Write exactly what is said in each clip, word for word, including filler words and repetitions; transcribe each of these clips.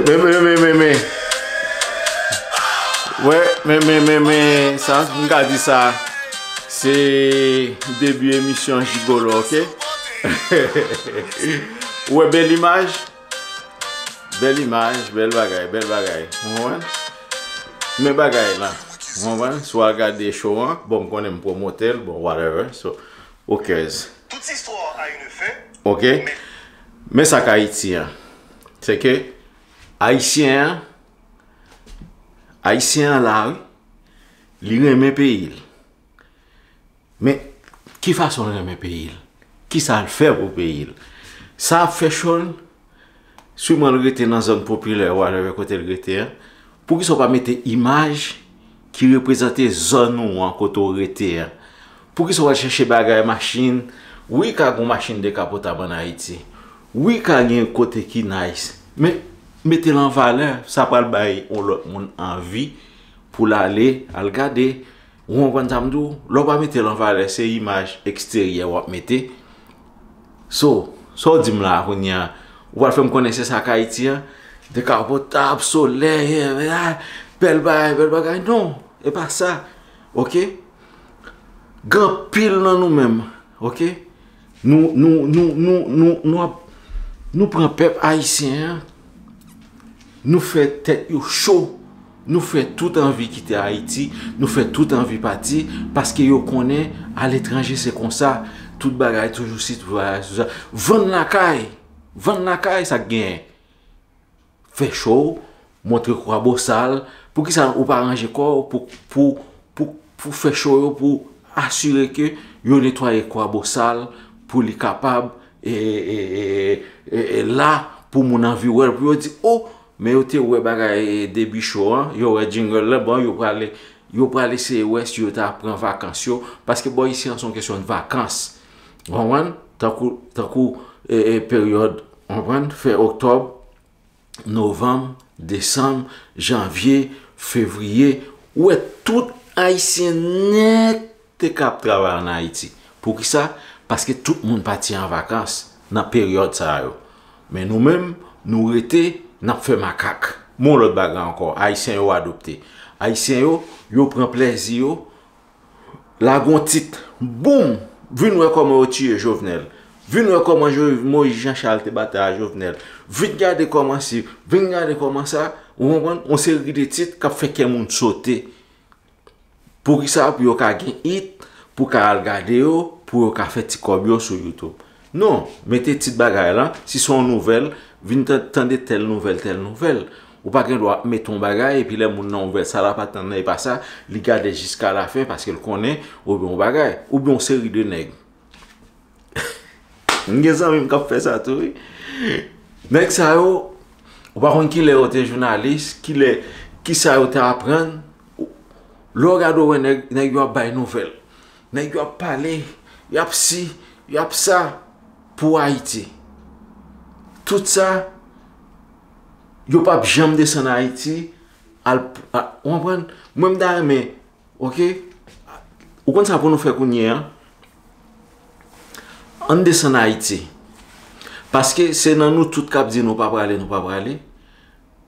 Men, men, men, men, men. Wè, men, men, men, men, sa, m ka di sa, se debi emisyon Jigolo, oke? Ou wè bèl imaj? Bèl imaj, bèl bagay, bèl bagay. Ou konprann? Men bagay la. Ou konprann? Si w al gade show an, bon, m konnen m pwomote l, bon, whatever. So, who cares? Toute histoire a une fin. Oke? Men sa k Ayiti an. Se ke Ayisyen an, Ayisyen an la, wi. Li renmen peyi l. Men, ki fason l renmen peyi l? Kisa l fè pou peyi l? Sa ap fè cho l, siman l rete nan zòn popilè, whatever kote l rete an. Poukisa w pa mete imaj ki reprezante zòn ou an kote w rete an? Poukisa w al chèche bagay, machin? Wi, ka gen machin dekapotab ann Ayiti. Wi, ka gen kote ki nice. Men, mete l an valè, sa pral bay yon lòt moun anvi pou l ale, al gade. Ou konprann sa m di w? Lè w pa mete l an valè, se imaj eksteryè w ap mete. So, sa w di m la a kounye a, ou pral fè m konnen se sa k Ayiti an? Dekapotab, solèy, eh, ah, bèl bagay, bèl bagay. Non, e pa sa. Oke? Gen anpil nan nou menm, oke? Nou, nou, nou, nou, nou, nou ap, nou pran pèp ayisyen an, nou fè tèt yo cho, nou fè tout anvi kite Ayiti, nou fè tout anvi pati, paske yo konnen aletranje se konsa, tout bagay toujou si, tout bagay toujou sa. Vann lakay, vann lakay, sa k genyen? Fè cho w, montre Kwabosal. Poukisa ou pa ranje kò w pou, pou, pou, pou fè cho yo, pou asire ke yo netwaye Kwabosal, pou li kapab, e, e, e, e, e la, pou moun anvi wè l, pou yo di, o, men yo te wè bagay, e, debi cho an, yo wè jingle lan, bon, yo prale, yo pral eseye wè si yo ta pran vakans yo, paske bò isi an se yon kesyon de vakans. Ou konprann? Tankou, tankou, e, e, peryòd, ou konprann? Fen oktòb, novanm, desanm, janvye, fevriye, ou wè tout Ayisyen nèt te ka ap travay ann Ayiti. Poukisa? Paske tout moun pati an vakans nan peryòd sa yo. Men nou menm, nou rete, n ap fè makak. Men yon lòt bagay ankò, Ayisyen yo adopte. Ayisyen yo, yo pran plèzi yo, lage yon tit, boum! Vin wè kòman yo tiye Jovenel. Vin wè kòman Jo-, Moïse Jean Charles te batay a Jovenel. Vin gade kòman si, vin gade kòman sa, ou konprann? Yon seri de tit k ap fè kè moun sote. Poukisa? Pou yo ka gen it, pou ka al gade yo, pou yo ka fè ti kòb yo sou YouTube. Non, mete tit bagay lan, si se yon nouvèl, vin tan-, tande tèl nouvèl, tèl nouvèl. Ou pa gen dwa mete yon bagay, epi lè moun nan ouvè sa la pa tann nan, e pa sa, li gade jiska lafen paske l konnen, oubyen yon bagay, oubyen yon seri de nèg. M gen zanmi m k ap fè sa tou, wi. Nèg sa yo, ou pa konn kilè yo te jounalis, kilè, kisa yo te aprann. Lè w gade, w wè nèg, nèg yo ap bay nouvèl. Nèg yo ap pale, y ap si, y ap sa pou Ayiti. Tout sa, yo p ap janm desann Ayiti, al, a, ou konprann? Mwen, m ta renmen, oke? Ou konn sa pou nou fè kounye a? Ann desann Ayiti. Paske se nan nou tout k ap di nou pa prale, nou pa prale.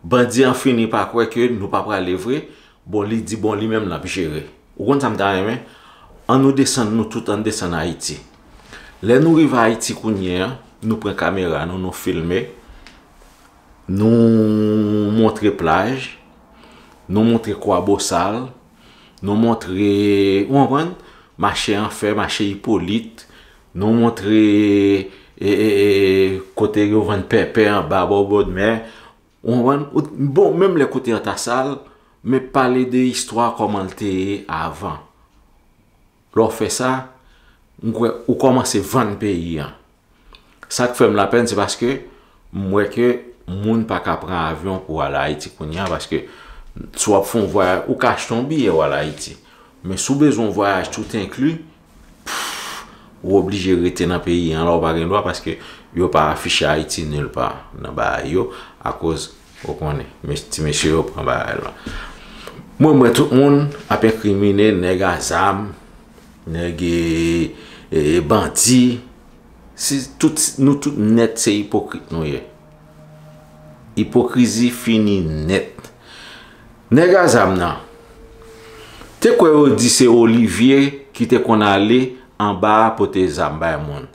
Bandi an fini pa kwè ke nou pa prale vre. Bon, li di, bon, li menm l ap jere. Ou konn sa m ta renmen? Ann nou desann, nou tout, ann desann Ayiti. Lè nou rive Ayiti kounye a, nou pran kamera nou, nou filme, nou montre plaj, nou montre Kwabosal, nou montre, ou konprann? Mache Anfè, mache Ipolit, nou montre, e, e, e, kote yo vann pèpè anba bò bòdmè. Ou konprann? Ou, bon, menm lè kote an ta sal, men pale de istwa kòman l te ye avan. Lè w fè sa, m kwè ou kòmanse vann peyi an. Sa k fè m lapenn, se paske m wè ke moun pa ka pran avyon pou al Ayiti kounye a, paske si w ap fè yon vwayaj, ou ka achte yon biyè w al Ayiti. Men si w bezwen yon vwayaj tout enkli, ou oblije rete nan peyi an la, ou pa gen dwa, paske yo pa afiche Ayiti nil pa nan bagay yo, akoz, ou konnen, mes-, ti mesye yo pran bagay la. Mwen, m wè tout moun ap enkrimine nèg a zam, nèg, e, e, e bandi. Si tout, nou tout nèt se ipokrit nou ye. Ipokrizi fini nèt. Nèg a zam nan, te kwè yo di se Olivier ki te konn ale anba a pote zam bay moun.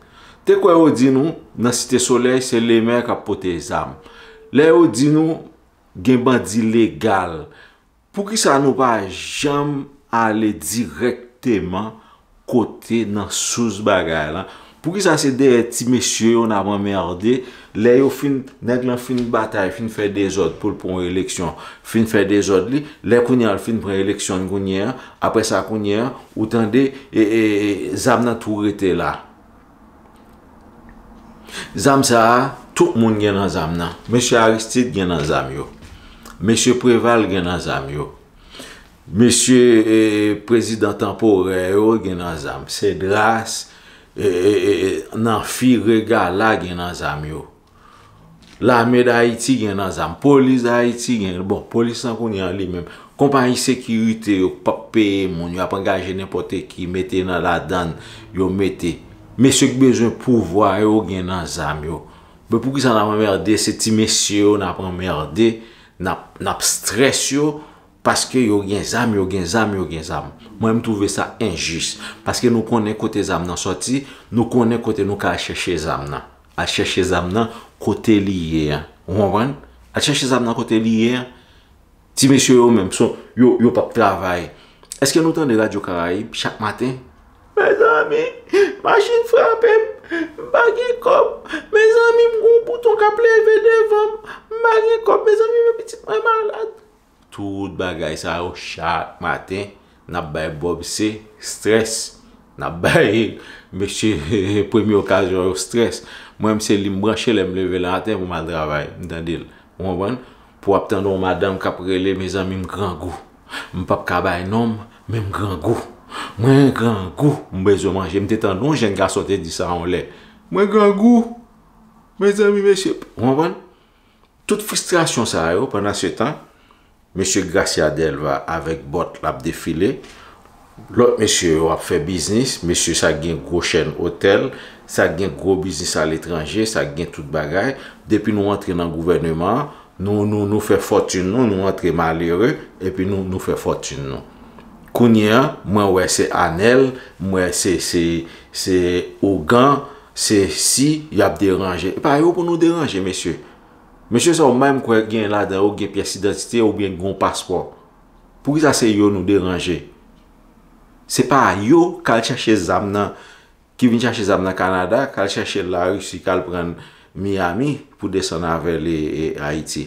Te kwè yo di nou nan Site Solèy se Lemè k ap pote zam. Lè yo di nou gen bandi legal, poukisa nou pa janm ale dirèkteman kote nan sous bagay la? Poukisa se dèyè ti mesye yo n ap anmède? Lè yo fin, nèg lan fin batay, fin fè dezòd pou l pran yon eleksyon, fin fè dezòd li, lè kounye a l fin pran eleksyon l kounye a, apre sa kounye a, ou tande, e, e, e, zam nan tou rete la. Zam sa a, tout moun gen nan zam nan. Mesye Aristide gen nan zam yo. Mesye Preval gen nan zam yo. Mesye, e, prezidan tanporè yo gen nan zam. Cedras, e, e, e, e, Nanfi, Regala gen nan zam yo. Lame d Ayiti gen nan zam. Polis d Ayiti gen. Bon, polis lan kounye a li menm. Konpayi sekirite yo p ap peye moun. Yo ap angaje nenpòt ki mete nan ladann yo mete. Mesye k bezwen pouvwa yo gen nan zam yo. Men poukisa n ap anmède? Se ti mesye yo n ap anmède. N ap, n ap strès yo. Paske yo gen zam, yo gen zam, yo gen zam. Mwen, m twouve sa enjis. Paske nou konnen kote zam nan sòti, nou konnen kote nou ka al chèche zam nan. Al chèche zam nan kote li ye a. Ou konprann? Al chèche zam nan kote li ye a. Ti mesye yo menm, son, yo, yo p ap travay. Èske nou tande Radyo Karayib chak maten? Mezanmi, machin frape m, m pa gen kòb. Mezanmi, m gon bouton k ap leve devan m, m pa gen kòb. Mezanmi, men pitit mwen malad. Tout bagay sa yo, chak maten, n ap bay Bob se strès. N ap bay mesye premye okazyon yo strès. Mwen, m se li m branche lè m leve nan maten pou m al travay. M tande l. Ou konprann? Pou w ap tande yon madanm k ap rele, mezanmi, m grangou. M p ap ka bay non m, men m grangou. Mwen grangou, m bezwen manje. M te tande yon jèn gason te di sa yon lè. Mwen grangou. Mezanmi, mesye, ou konprann? Tout fristrasyon sa yo, pandan se tan, mesye Gracia Delva avèk bòt l ap defile. Lòt mesye yo ap fè biznis, mesye sa k gen gwo chèn otèl, sa k gen gwo biznis aletranje, sa k gen tout bagay. Depi nou antre nan gouvèneman an, nou, nou, nou fè fòtin nou, nou antre malere, epi nou, nou fè fòtin nou. Kounye a, mwen wè se Anèl, mwen wè se, se, se Ougan, se si y ap deranje. E pa yo pou nou deranje, mesye. Mesye sa yo, m pa menm kwè gen ladan yo gen pyès idantite oubyen gen yon paspò. Poukisa se yo nou deranje? Se pa yo k al chèche zam nan, ki vin chèche zam nan Kanada, k al chèche l Larisi, k al pran l Miami pou desann avè l e, e Ayiti.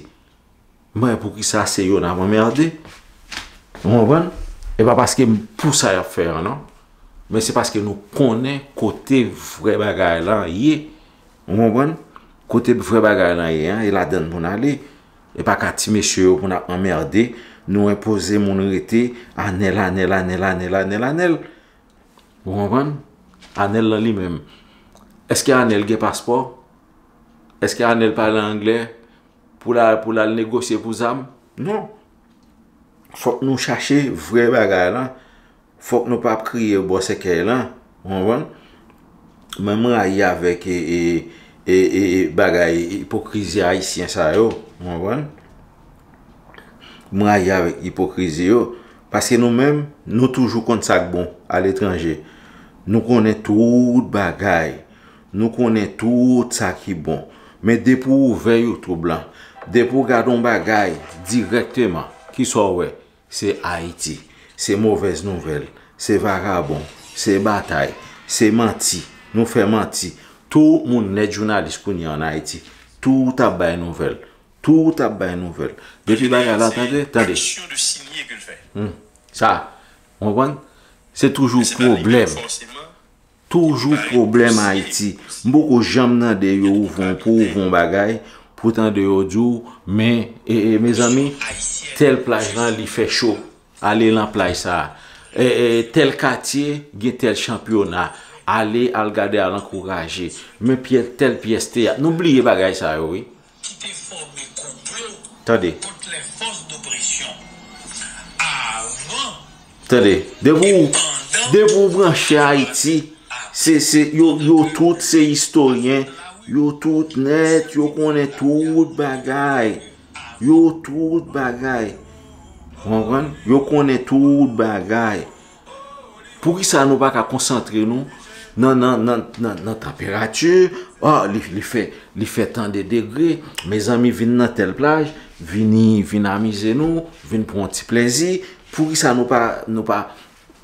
Men poukisa se yo n ap anmède? Ou konprann? E pa paske m pou sa y ap fè an, non. Men se paske nou konnen kote vrè bagay lan ye. Ou konprann? Kote vrè bagay lan ye an, e ladann pou n ale. E pa ka ti mesye yo pou n ap anmède, nou enpoze moun rete, Anèl, Anèl, Anèl, Anèl, Anèl, Anèl. Ou konprann? Anèl lan li menm. Èske Anèl gen paspò? Èske Anèl pale anglè pou l al, pou l al negosye pou zam? Non. Fòk nou chache vrè bagay lan. Fòk nou pa ap kriye bò sèkèy lan. Ou konprann? Mwen, m rayi avèk, e, e, e, e, e, bagay ipokrizi ayisyen sa yo. Ou konprann? M rayi avèk ipokrizi yo. Paske nou menm, nou toujou konn sa k bon aletranje. Nou konnen tout bagay. Nou konnen tout sa ki bon. Men depi w ouvè YouTube lan, depi w gade yon bagay dirèkteman, kisa w wè? Se Ayiti. Se movèz nouvèl. Se vagabon. Se batay. Se manti. Nou fè manti. Tout moun nèt jounalis kounye a ann Ayiti. Tout ap bay nouvèl. Tout ap bay nouvèl. Depi bagay la, tande, tande. Hmm. Sa, w konprann? Se toujou pwoblèm. Toujou pwoblèm Ayiti. M poko janm tande yo ouvri yon, pou ouvri yon bagay, pou tande yo di w, men, e, e, mezanmi, tèl plaj lan, li fè cho. Ale lan plaj sa a. E, e, tèl katye, gen tèl chanpyona. Ale, al gade, al ankouraje. Men pyè-, tèl pyès teyat. Nou bliye bagay sa yo, wi. Ki te fòme konplo kont lè fòs dopresyon avan Tande, depi w, depi w branche Ayiti, Se, se, yo, yo tout se istoryen. Yo tout nèt, yo konnen tout bagay. Yo tout bagay. Ou konprann? Yo konnen tout bagay. Poukisa nou pa ka konsantre nou nan, nan, nan, nan, nan tanperati? Ah, li, li fè, li fè tan de degre. Mezanmi, vin nan tèl plaj, vini, vin amize nou, vin pran yon ti plezi. Poukisa nou pa, nou pa,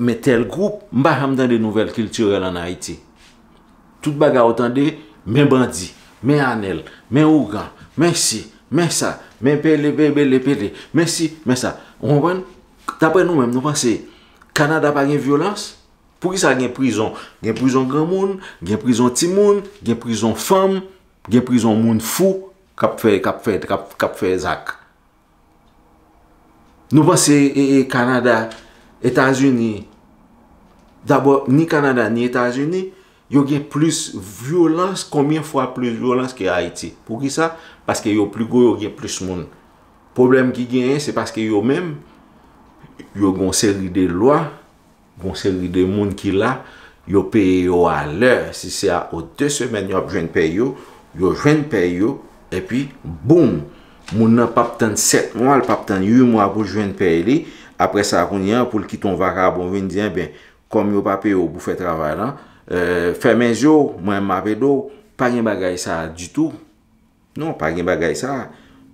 men tèl gwoup, m pa janm tande nouvèl kiltirèl ann Ayiti. Tout bagay ou tande, men bandi, men Anèl, men ougan, men si, men sa, men pele, pele, pele, men si, men sa. Ou konprann? Daprè nou menm, nou panse Kanada pa gen vyolans? Poukisa gen prizon? Gen prizon granmoun, gen prizon timoun, gen prizon fanm, gen prizon moun fou k ap fè, k ap fè, k ap, k ap fè zak. Nou panse, e, e, Kanada, Etazini, dabò, ni Kanada, ni Etazini, yo gen plis vyolans, konbyen fwa plis vyolans ke Ayiti? Poukisa? Paske yo pi gwo, yo gen plis moun. Pwoblèm ki genyen, se paske yo menm, yo gen yon seri de lwa, gen yon seri de moun ki la, yo peye yo a lè. Si se a o de semèn yo ap jwenn pèy yo, yo jwenn pèy yo, epi, boum! Moun nan p ap tann sèt mwa, l p ap tann uit mwa pou l jwenn pèy li. Apre sa, kounye a, pou l kite yon vakabon vin di, enben, kòm yo pa peye w pou fè travay lan, eh, fèmen zye w, mwen, m ap ede w. Pa gen bagay sa a ditou. Non, pa gen bagay sa.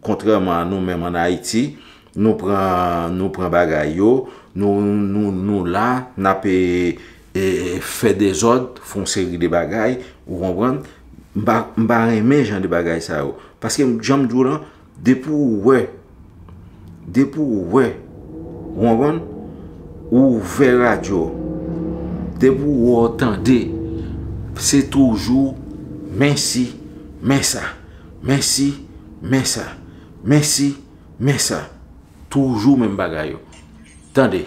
Kontrèman a nou menm ann Ayiti, nou pran, nou pran bagay yo, nou, nou, nou la, n ap, e, e, fè dezòd, fè yon seri de bagay, ou konprann? M pa, m pa renmen jan de bagay sa yo. Paske, jan m di w lan, depi w wè, depi w wè, ou konprann? Ou ouvè radyo, depi w wè, w tande, se toujou men si, men sa. Men si, men sa. Men si, men sa. Toujou menm bagay yo. Tande.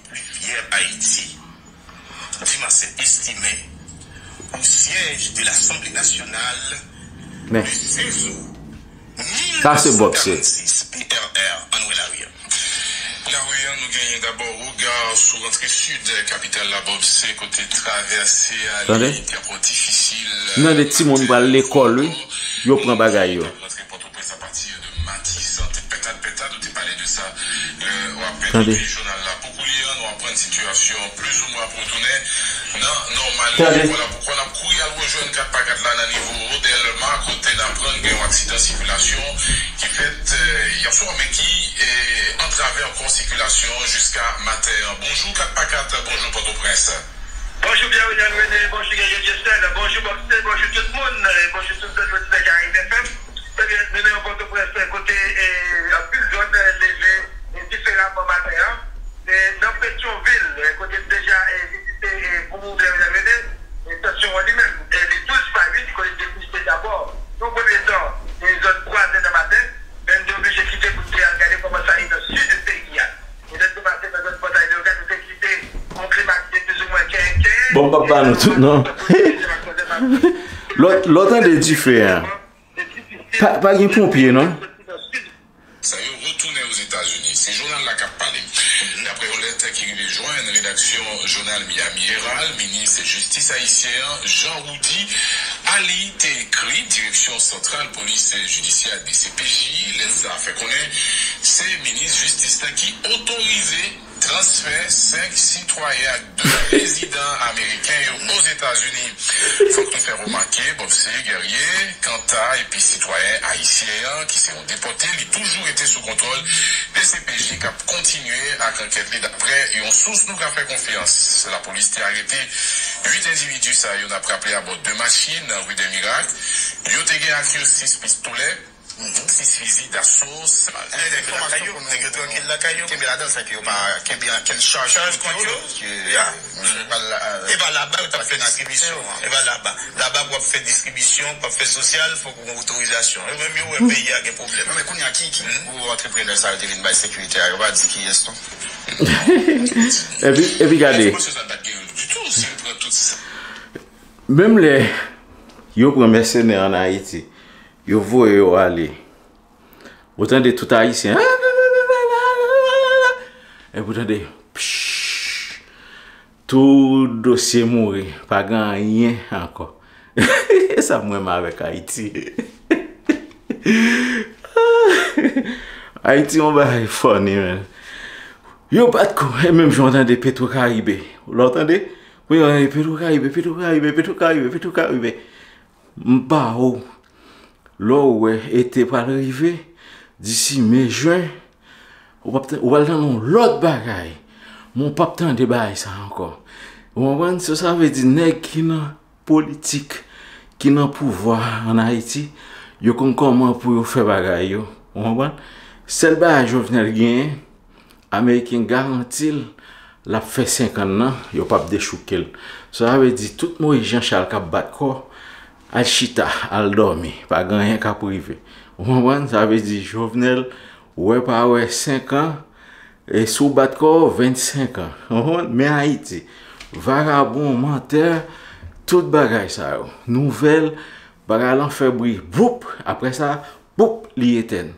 Pluvière Haïti, Dimasen Estimé, au siège de l'Assemblée nationale, men le seize août sa se Bob C. P R R, ann wè lari a. Lari a, nou genyen dabò Wouga sou rantre sid kapital la, Bob C, kote travèse a li te ankò difisil. Nan de timoun pral lekòl, wi, yo pran bagay yo. Rantre Pòtoprens apati de Matizan, te pètad pètad, ou te pale de sa, euh, w ap pèdi jounal la. Pou kounye a, nou aprann sitiyasyon plizoumwen ap retounen nan nòmalite. Vwala poukwa n ap kouri al rejwenn kat pa kat la nan nivo Dèlma, kote n aprann gen yon aksidan sikilasyon ki fèt, eh, yè swa, men ki, eh, antrave ankò sikilasyon jiska maten an. Bonjou kat pa kat, bonjou Pòtoprens. Bonjou Pierre William René, bonjou Guerrier Dieuseul, bonjou Bob C, bonjou tout moun, eh, bonjou tout zòn oditè Caraïbes F M. Ebyen, nou nan Pòtoprens, kote, eh, anpil zòn, eh, leve, eh, diferaman maten an. Eh, nan Petyonvil, eh, kote m deja, eh, vizite, eh, pou Pierre William René, eh, tansyon an li menm, eh, li douz pa uit, kote l te piste dabò, nan yon premye tan, eh, zòn twa zè nan maten, men n te oblije kite pou n te al gade kòman sa ye nan sid peyi a. E lè n te pase nan zòn Pòtay Leyogàn, nou te kite yon klima ki te plizoumwen kenken. Bon, m p ap ba nou tout, non. Lè w, lè w tande dife a, pa, pa gen ponpye, non? Sa yo retounen Ozetazini. Se jounal la k ap pale. Daprè yon lèt ki rive jwenn redaksyon jounal Miami Herald, minis jistis ayisyen an, Jean Roudy Ali, te ekri Direksyon Santral Polis Jidisyè, D C P J. Lèt sa a fè konnen se minis jistis la ki otorize transfè senk sitwayen ak de rezidan ameriken yo Ozetazini. Fòk nou fè remake, Bob C, Guerrier, kanta epi sitwayen ayisyen an, ki se yon depòte, li toujou rete sou kontwòl D C P J k ap kontinye ak ankèt li, daprè yon sous nou ka fè konfyans. Lapolis te arete uit endividi sa yo, n ap raple, abò de machin nan ri dè Mirak. Yo te gen ak yo sis pistolè, sis fizi daso, sa. Nèg yo trankil lakay yo, kenbe ladan l, sa ke yo pa kenbe ankenn chaj kont yo. Chaj kont yo. Ya. Misye pa la, e pa laba yo t ap fè distribisyon. E pa laba. Laba pou w ap fè distribisyon, pou w ap fè sosyal, fòk ou gen otorizasyon. Yo menm yo wè peyi a gen pwoblèm. Non, men kounye a, ki, ki gwo antreprenè sa yo te vin bay sekirite a, yo pa di kiyès non. Epi, epi gade. Menm lè yo pran mèsenè ann Ayiti, yo voye yo ale. Ou tande tout Ayisyen. Epi ou tande, pch. Tout dosye mouri, pa gen anyen ankò. E sa m renmen avèk Ayiti. Ayiti yon bagay funny, man. Yo bat kou, e menm jan w tande Petro Caribe. Lè w tande, pou yo tande Petro Caribe, Petro Caribe, Petro Caribe, Petro Caribe. M ba ou, lè w wè ete pral rive, disi me, jen, ou p ap tan-, ou pral tande yon lòt bagay. Men w p ap tande bagay sa ankò. Ou konprann? So, sa vle di nèg ki nan politik, ki nan pouvwa ann Ayiti, yo konn kòman pou yo fè bagay yo. Ou konprann? Sèl bagay Jovenel genyen, Ameriken garanti l, l ap fè senk an nan, yo p ap dechouke l. Sa vle di tout Moïse Jean Charles k ap bat kò, al chita, al dòmi, pa gen anyen k ap rive. Ou konprann? Sa vle di Jovenel, wè pa wè, senk an, e si w bat kò w, vennsenk an. Ou konprann? Men Ayiti, vagabon, mantè, tout bagay sa yo. Nouvèl, bagay lan fè bri, boup, apre sa, boup, li etèn.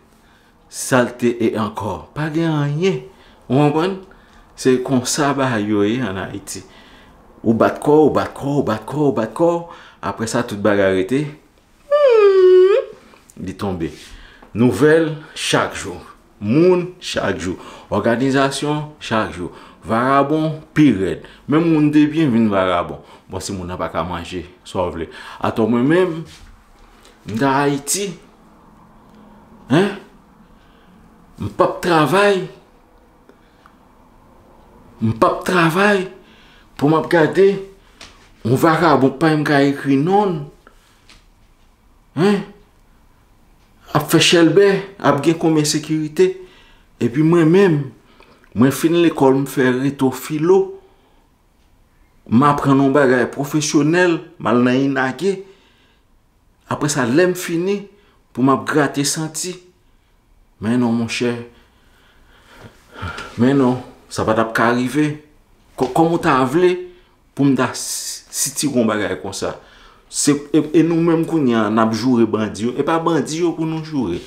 Salte e ankò. Pa gen anyen. Ou konprann? Se konsa bagay yo ye ann Ayiti. Ou bat kò w, ou bat kò w, ou bat kò w, ou bat kò w. Apre sa, tout bagay rete. Hmm. Li tonbe. Nouvèl chak jou. Moun chak jou. Òganizasyon chak jou. Vagabon pi rèd. Menm moun de byen vin vagabon. Bon, si moun nan pa ka manje, sa w vle. Atò mwen menm, m ta Ayiti. Hein? M p ap travay. M p ap travay pou m ap gade yon vagabon pa m ka ekri non l. Hein? Ap fè chèlbè, ap gen konbyen sekirite. Epi mwen menm, mwen fin lekòl, m fè reto filo. M aprann yon bagay pwofesyonèl, m al nan inake. Apre sa, lè m fini, pou m ap grate santi. Men non, monchè. Men non, sa pa t ap ka rive. Kò-, kòman w ta vle pou m ta s-, sitire yon bagay konsa? Se, e, e nou menm kounye a, n ap joure bandi yo. E pa bandi yo pou nou joure.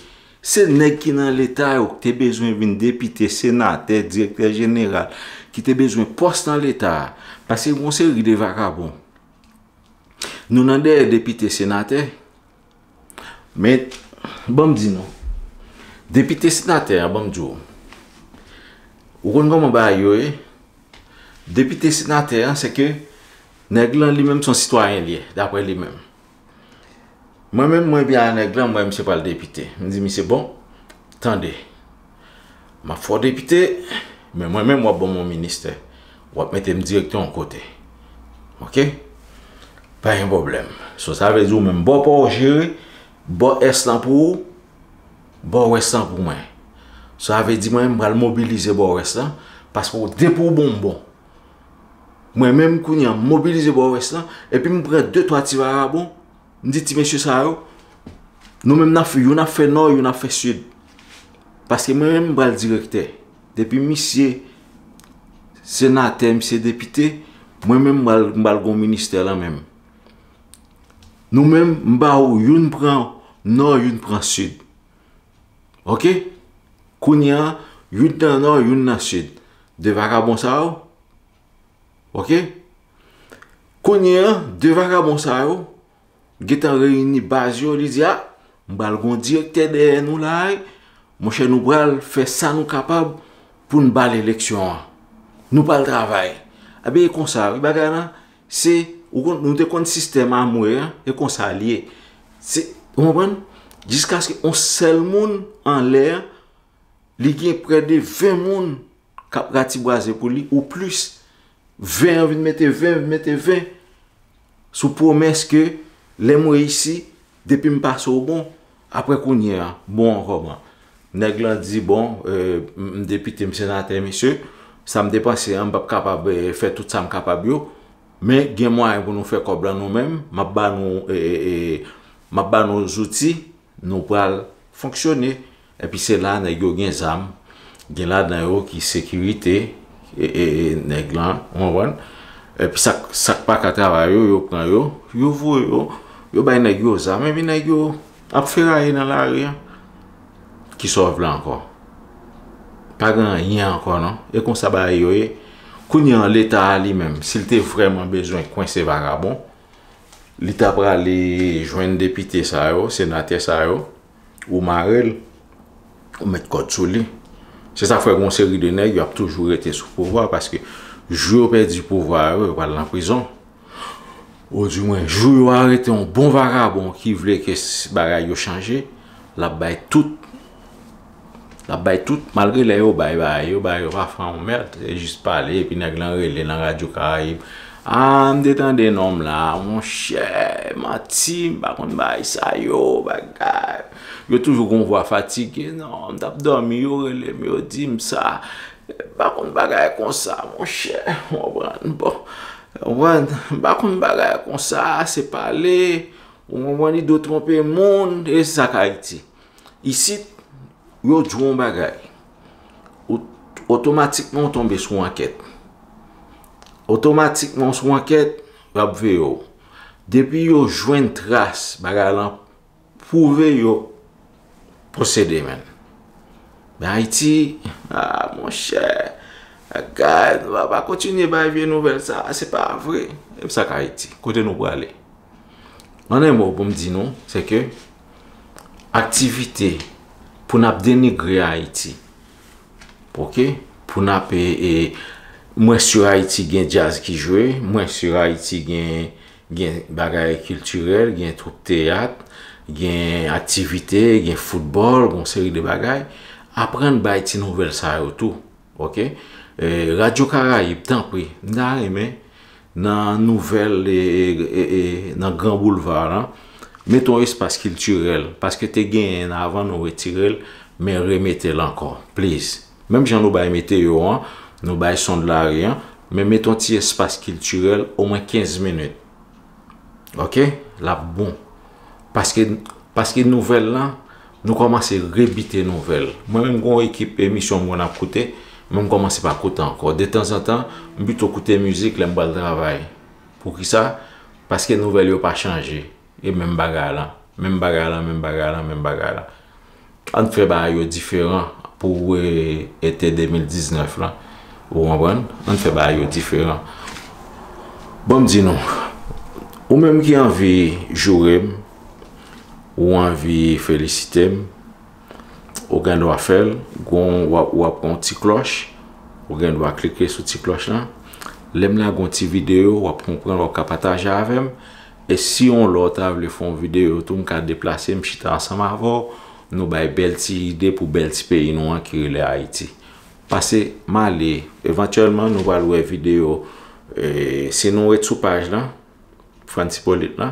Se nèg ki nan Leta yo, ki te bezwen vin depite, senatè, direktè jeneral, ki te bezwen pòs nan Leta a. Paske gen yon seri de vagabon. Nou nan dèyè depite, senatè. Men, ban m di nou. Depite, senatè a, ban m di w. Ou konn kòman bagay yo ye? Depite, senatè an, se ke nèg lan li menm se yon sitwayen li ye, daprè li menm. Mwen menm, mwen byen a nèg lan, m wè misye pral depite. M di misye, bon, tande. M ap fè w depite, men mwen menm w ap ban m yon ministè. W ap mete m direktè yon kote. Oke? Pa gen pwoblèm. So, sa vle di ou menm bò pa w jere, bò ès lan pou ou, bò wès lan pou mwen. Sa vle di mwen menm m pral mobilize bò wès lan, paske w depi w bon m bon. Mwen menm kounye a m mobilize bò wès lan, epi m pran de twa ti vagabon, m di ti mesye sa yo, nou menm n ap fè, youn ap fè nò, youn ap fè sid. Paske mwen menm m pral direktè. Depi misye senatè, misye depite, mwen menm m pral, m pral gon ministè lan menm. Nou menm, m ba ou youn pran nò, youn pran sid. Oke? Kounye a, youn nan nò, youn nan sid. De vagabon sa yo. Oke? Kounye a, de vagabon sa yo gentan reyini baz yo, li di, a, m pral gon direktè dèyè nou la, wi. Monchè, nou pral fè sa nou kapab pou n bale eleksyon an. Nou pral travay. Ebyen, e konsa, wi, bagay lan, se, ou konn, nou te konn sistèm Amway an, e konsa l ye. Se, ou konprann? Jiskaske yon sèl moun anlè a, li gen prè de ven moun k ap ratibwaze pou li, ou plis. Ven an vin mete ven, vin mete ven, sou pwomès ke lè m reyisi, depi m pase w bon, apre kounye a, bon an kòman? Nèg lan di, bon, eh, m, m depite, m senatè, mesye, sa m depanse an, m p ap kapab, eh, fè tout sa m kapab yo, men gen mwayen pou nou fè kòb lan nou menm, m ap ba nou, eh, eh, eh, m ap ba nou zouti, nou pral fonksyone. Epi se la nèg yo gen zam, gen ladan yo ki sekirite, e, e, e nèg lan, ou konprann? Epi sa k, sa k pa ka travay yo, yo pran yo, yo voye yo, yo bay nèg yo zam, epi nèg yo ap feraye nan lari a. Kisa w vle ankò? Pa gen anyen ankò non. E konsa bagay yo ye. Kounye an, Leta a li menm, si l te vrèman bezwen kwense vagabon, li ta prale jwenn depite sa yo, senatè sa yo, ou mare l, ou met kòd sou li. Se sa k fè gen yon seri de nèg, y ap toujou rete sou pouvwa, paske jou yo pèdi pouvwa yo, yo pral nan prizon. Odimwen, jou yo arete yon bon vagabon ki vle ke s- bagay yo chanje, l ap bay tout. L ap bay tout, malgre lè yo bay, bay, yo bay, yo pa fè yon mèd, se jis pale, epi nèg lan rele nan Radyo Karayib. Ah, m te tande non m la, monchè, manti, m pa konn bay sa yo, bagay. Yo toujou gon vwa fatige, non, m t ap dòmi, yo rele m, yo di m sa. M pa konn bagay konsa, monchè, w konprann, bon, w konprann, m pa konn bagay konsa, se pale, w konprann, li dwe twonpe moun, e se sa k Ayiti. Isit, yo di w yon bagay, ou, otomatikman w tonbe sou ankèt. Otomatikman w sou ankèt, y ap veye w. Depi yo jwenn tras bagay lan, pwouve yo posede, menn. Men Ayiti, ah, monchè, bagay, nou pa, pa kontinye bay vye nouvèl sa, se pa vre. E sa k Ayiti, kote nou prale? An en mo, pou m di nou, se ke aktivite pou n ap denigre Ayiti, oke? Pou n ap, e, e, mwen si Ayiti gen djaz ki jwe, mwen si Ayiti gen, gen bagay kiltirèl, gen twoup teyat, gen aktivite, gen foutbòl, gen yon seri de bagay. Aprann bay ti nouvèl sa yo tou. Oke? E, Radyo Karayib, tanpri, m ta renmen nan nouvèl, e, e, e, e, nan Gran Boulva lan, mete yon espas kiltirèl, paske te genyen avan, nou retire l, men remete l ankò, please. Menm jan nou bay meteyo an, nou bay son de lari an, men mete yon ti espas kiltirèl, omwen kenz minit. Oke? L ap bon. Paske, paske nouvèl lan, nou kòmanse rebite nouvèl. Mwen menm, gon ekip emisyon mwen ap koute, mwen m kòmanse pa koute ankò. Detanzantan, m pito koute mizik lè m pral travay. Poukisa? Paske nouvèl yo pa chanje. E menm bagay lan. Menm bagay lan, menm bagay lan, menm bagay lan. Ann fè bagay yo diferan pou, e, ete de mil diznèf lan. Ou konprann? Ann fè bagay yo diferan. Bon, m di nou, ou menm ki anvi joure m, ou anvi felisite m, ou gen dwa fè l, gon, w ap, w ap pran yon ti klòch, ou gen dwa klike sou ti klòch lan. Lè m lage yon ti videyo, w ap konprann, w ap ka pataje avè m. E si yon lè w ta vle fè yon videyo tou, m ka deplase, m chita ansanm avè w, nou bay bèl ti ide pou bèl ti peyi nou an ki rele Ayiti. Pase m ale, evantyèlman, nou pral wè videyo, e, si nou ret sou paj lan, Frantz Hyppolite lan,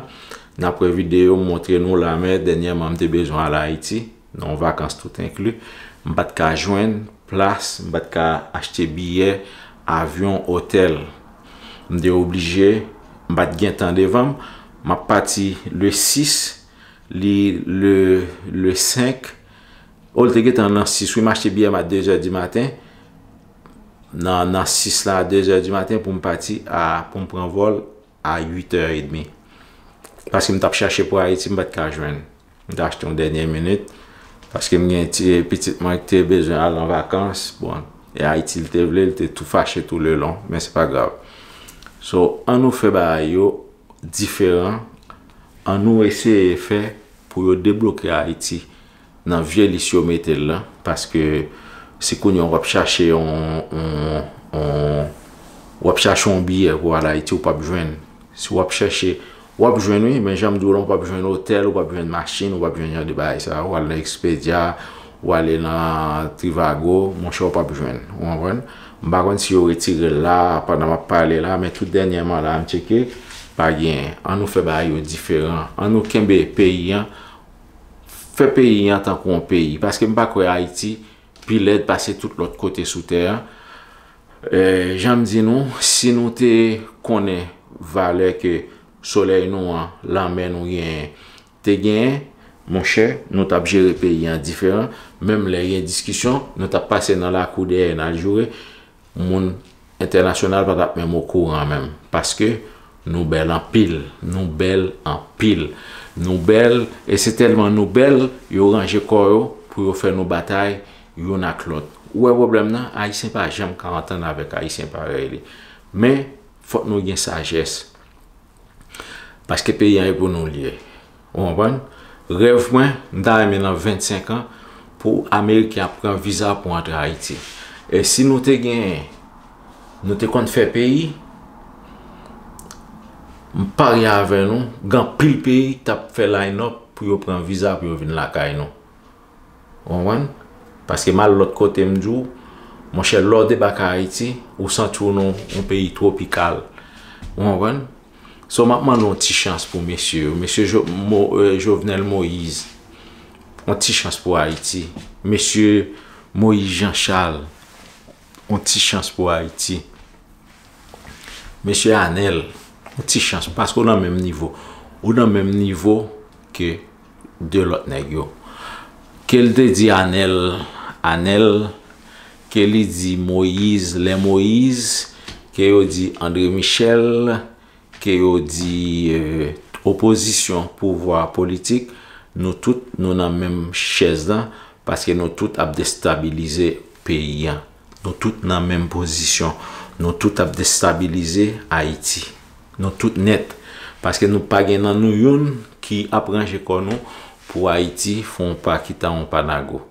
n ap wè videyo m montre nou lanmè, dènyèman m te bezwen al Ayiti, nan yon vakans tout enkli, m pa t ka jwenn plas, m pa t ka achte biyè avyon, otèl. M te oblije, m pa t gen tan devan m. M ap pati le sis, li le, le senk. O, l te gentan nan sis, wi, m achte biyè m a de zè di maten. Nan, nan sis la, a de zè di maten pou m pati a, pou m pran vòl a uit è edmi. Paske m t ap chache pou Ayiti, m pa t ka jwenn. M te achte yon dènye minit. Paske m gen ti pitit mwen ki te bezwen al an vakans. Bon, e Ayiti l te vle, l te tou fache tou le lon, men se pa grav. So, ann nou fè bagay yo diferan. Ann nou eseye fè pou yo debloke Ayiti nan vye lis yo mete l lan, paske si kounye a w ap chache yon, yon, yon, w ap chache yon biyè pou al Ayiti, ou p ap jwenn. Si w ap chèche, w ap jwenn, wi, men jan m di w lan, ou p ap jwenn otèl, ou p ap jwenn machin, ou p ap jwenn jan de bagay sa yo. W al nan Expedia, w ale nan Trivago, monchè, ou p ap jwenn. Ou konprann? M pa konn si yo retire l la, pandan m ap pale la, men tout dènyèman la, m tcheke, pa genyen. Ann nou fè bagay yo diferan. Ann nou kenbe peyi an, fè peyi an tankou yon peyi. Paske m pa kwè Ayiti pi lèd pase tout lòt kote sou tè a. E, jan m di nou, si nou te konnen valè ke solèy nou an, lanmè nou genyen, te genyen, monchè, nou t ap jere peyi an diferan. Menm lè gen diskisyon, nou t ap pase nan lakou dèyè n al joure. Moun entènasyonal pa t ap menm okouran menm. Paske nou bèl anpil. Nou bèl anpil. Nou bèl, e se tèlman nou bèl, yo ranje kò yo pou yo fè nou batay youn ak lòt. Ou wè pwoblèm nan, Ayisyen pa janm ka antann avèk Ayisyen parèy li. Men, fòk nou gen sajès. Paske peyi an e pou nou l ye. Ou konprann? Rèv mwen, m ta renmen nan vennsenk an, pou Ameriken ap pran viza pou antre Ayiti. E si nou te gen, nou te konn fè peyi, m parye avè nou, gen anpil peyi t ap fè line up pou yo pran viza pou yo vin lakay nou. Ou konprann? Paske m al lòt kote, m di w, monchè, lè w debake Ayiti, ou santi w nan yon peyi twopikal. Ou konprann? So, m ap mande yon ti chans pou mesye yo. Mesye Jo-, Mo-, euh, Jovenel Moïse, yon ti chans pou Ayiti. Mesye Moïse Jean Charles, yon ti chans pou Ayiti. Mesye Anèl, yon ti chans, paske w nan menm nivo. Ou nan menm nivo ke de lòt nèg yo. Ke l te di Anèl, Anèl, ke li di Moïse, lè Moïse, ke yo di André Michel, ke yo di, euh, opozisyon, pouvwa politik, nou tout, nou nan menm chèz la, paske nou tout ap destabilize peyi a. Nou tout nan menm pozisyon. Nou tout ap destabilize Ayiti. Nou tout nèt. Paske nou pa gen nan nou youn ki ap ranje kò nou pou Ayiti fè yon pa kita yon pa nago.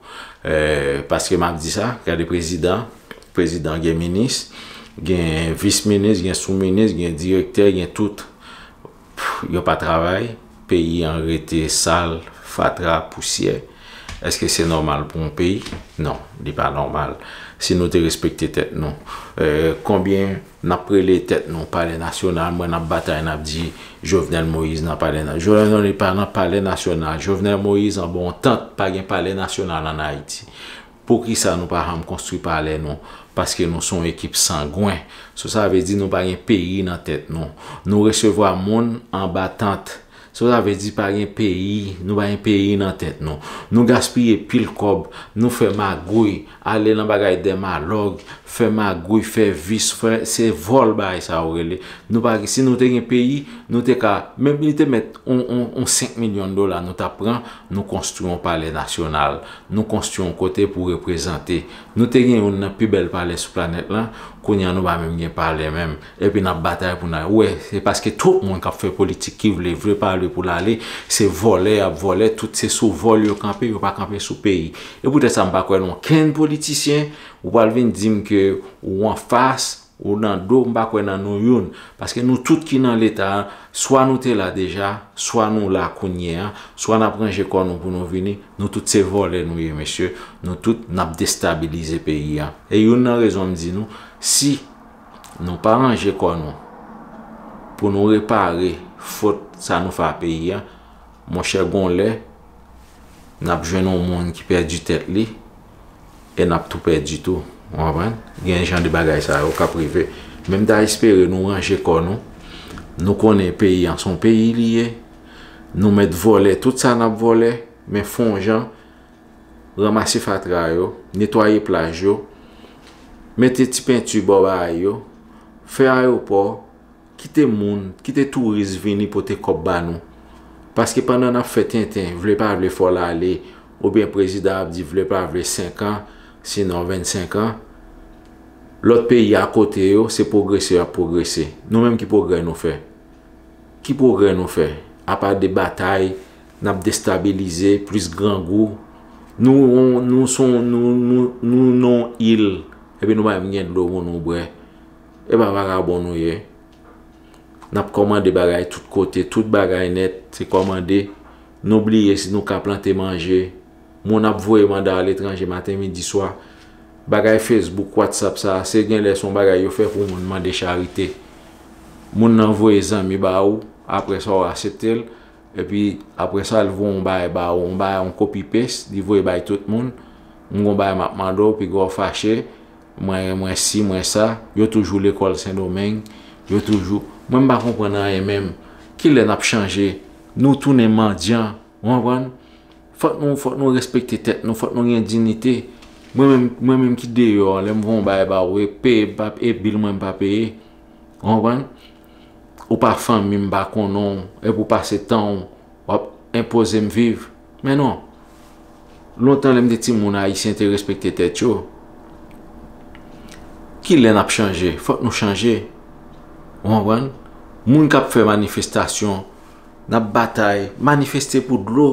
Euh, paske m ap di sa, gade prezidan, prezidan gen minis, gen vis minis, gen sou minis, gen direktè, gen tout. Pff, yo pa travay, peyi an rete sal, fatra, pousyè. Èske se nòmal pou yon peyi? Non, li pa nòmal. Si nou te respekte tèt nou, euh, konbyen n ap rele tèt nou Palè Nasyonal, mwen n ap batay, n ap di Jovenel Moïse nan Palè Na-, Jovenel Moïse pa nan Palè Nasyonal. Jovenel Moïse anba yon tant, pa gen Palè Nasyonal ann Ayiti. Poukisa nou pa janm konstwi palè nou? Paske nou se yon ekip sangwen. So sa vle di nou pa gen peyi nan tèt nou. Nou resevwa moun anba tant. So sa vle di pa gen peyi, nou pa gen peyi nan tèt nou. Nou gaspiye pil kòb, nou fè magouy, ale nan bagay dèmalòg, fè magouy, fè vis, fè, se vòl bagay sa yo rele. Nou pa, si nou te gen peyi, nou te ka, menm li te mèt on, on, on senk milyon dola, nou t ap pran, nou konstwi yon palè nasyonal, nou konstwi yon kote pou reprezante. Nou te gen youn nan pi bèl palè sou planèt lan, kounye a nou pa menm gen palè menm. Epi n ap batay pou n al. Ou wè, se paske tout moun k ap fè politik ki vle, vle pa vle pou l ale, se vòlè y ap vòlè, tout se sou vòl yo kanpe, yo pa kanpe sou peyi. E poutèt sa m pa kwè nan okenn politisyen, ou pral vin di m ke ou anfas, ou nan do, m pa kwè nan nou youn. Paske nou tout ki nan leta a, swa nou te la deja, swa nou la kounye a, swa n ap ranje kò nou pou nou vini, nou tout se vòlè nou ye, mesye. Nou tout n ap destabilize peyi a. E youn nan rezon m di nou, si nou pa ranje kò nou pou nou repare fòt sa nou fè a peyi a, monchè, gon lè, n ap jwenn yon moun ki pèdi tèt li, e n ap tou pèdi tou. Ou konprann? Gen jan de bagay sa yo k ap rive. Men m ta espere nou ranje kò nou. Nou konnen peyi an se yon peyi li ye. Nou mèt vòlè tout sa n ap vòlè, men fè yon jan, ranmase fatra yo, netwaye plaj yo, mete ti penti bò bagay yo, fè ayewopò, kite moun, kite touris vini pote kòb ba nou. Paske pandan n ap fè tenten, vle pa vle fò l ale, oubyen prezidan ap di vle pa vle senk an, sinon vennsenk an, lòt peyi akote yo, se pwogrese y ap pwogrese. Nou menm ki pwogrè nou fè? Ki pwogrè nou fè? Apa de batay, n ap destabilize, plis grangou. Nou, nou, nou, nou, nou, nou nan il, epi nou pa menm gen dlo pou nou bwè. E pa vagabon nou ye? N ap kòmande bagay tout kote, tout bagay nèt, se kòmande. Nou bliye si nou ka plante manje. Moun ap voye manda aletranje maten, midi, swa. Bagay Facebook, WhatsApp sa, se genlè se yon bagay yo fè pou moun mande charite. Moun nan voye zanmi ba ou, apre sa w aksepte l, epi apre sa l voye yon bagay ba ou, yon bagay, yon kopi pes, li voye bay tout moun. M gon bagay m ap mande w, piga w fache, mwen, mwen si, mwen sa, yo toujou lekòl Sendomeng, yo toujou, mwen m pa konprann anyen menm. Kilè n ap chanje? Nou tounen mandyan, ou konprann? Fòk nou, fòk nou respekte tèt nou, fòk nou gen diyite. Mwen menm, mwen menm ki deyò, lè m voye yon bagay ba ou, e peye m pa, e bil mwen m pa peye. Ou konprann? Ou pa fanmi m, m pa konnen w, epi w pase tan w, w ap enpoze m viv. Men non. Lontan lè m te timoun, Ayisyen te respekte tèt yo. Kilè n ap chanje? Fòk nou chanje. Ou konprann? Moun k ap fè manifestasyon, n ap batay, manifeste pou dlo,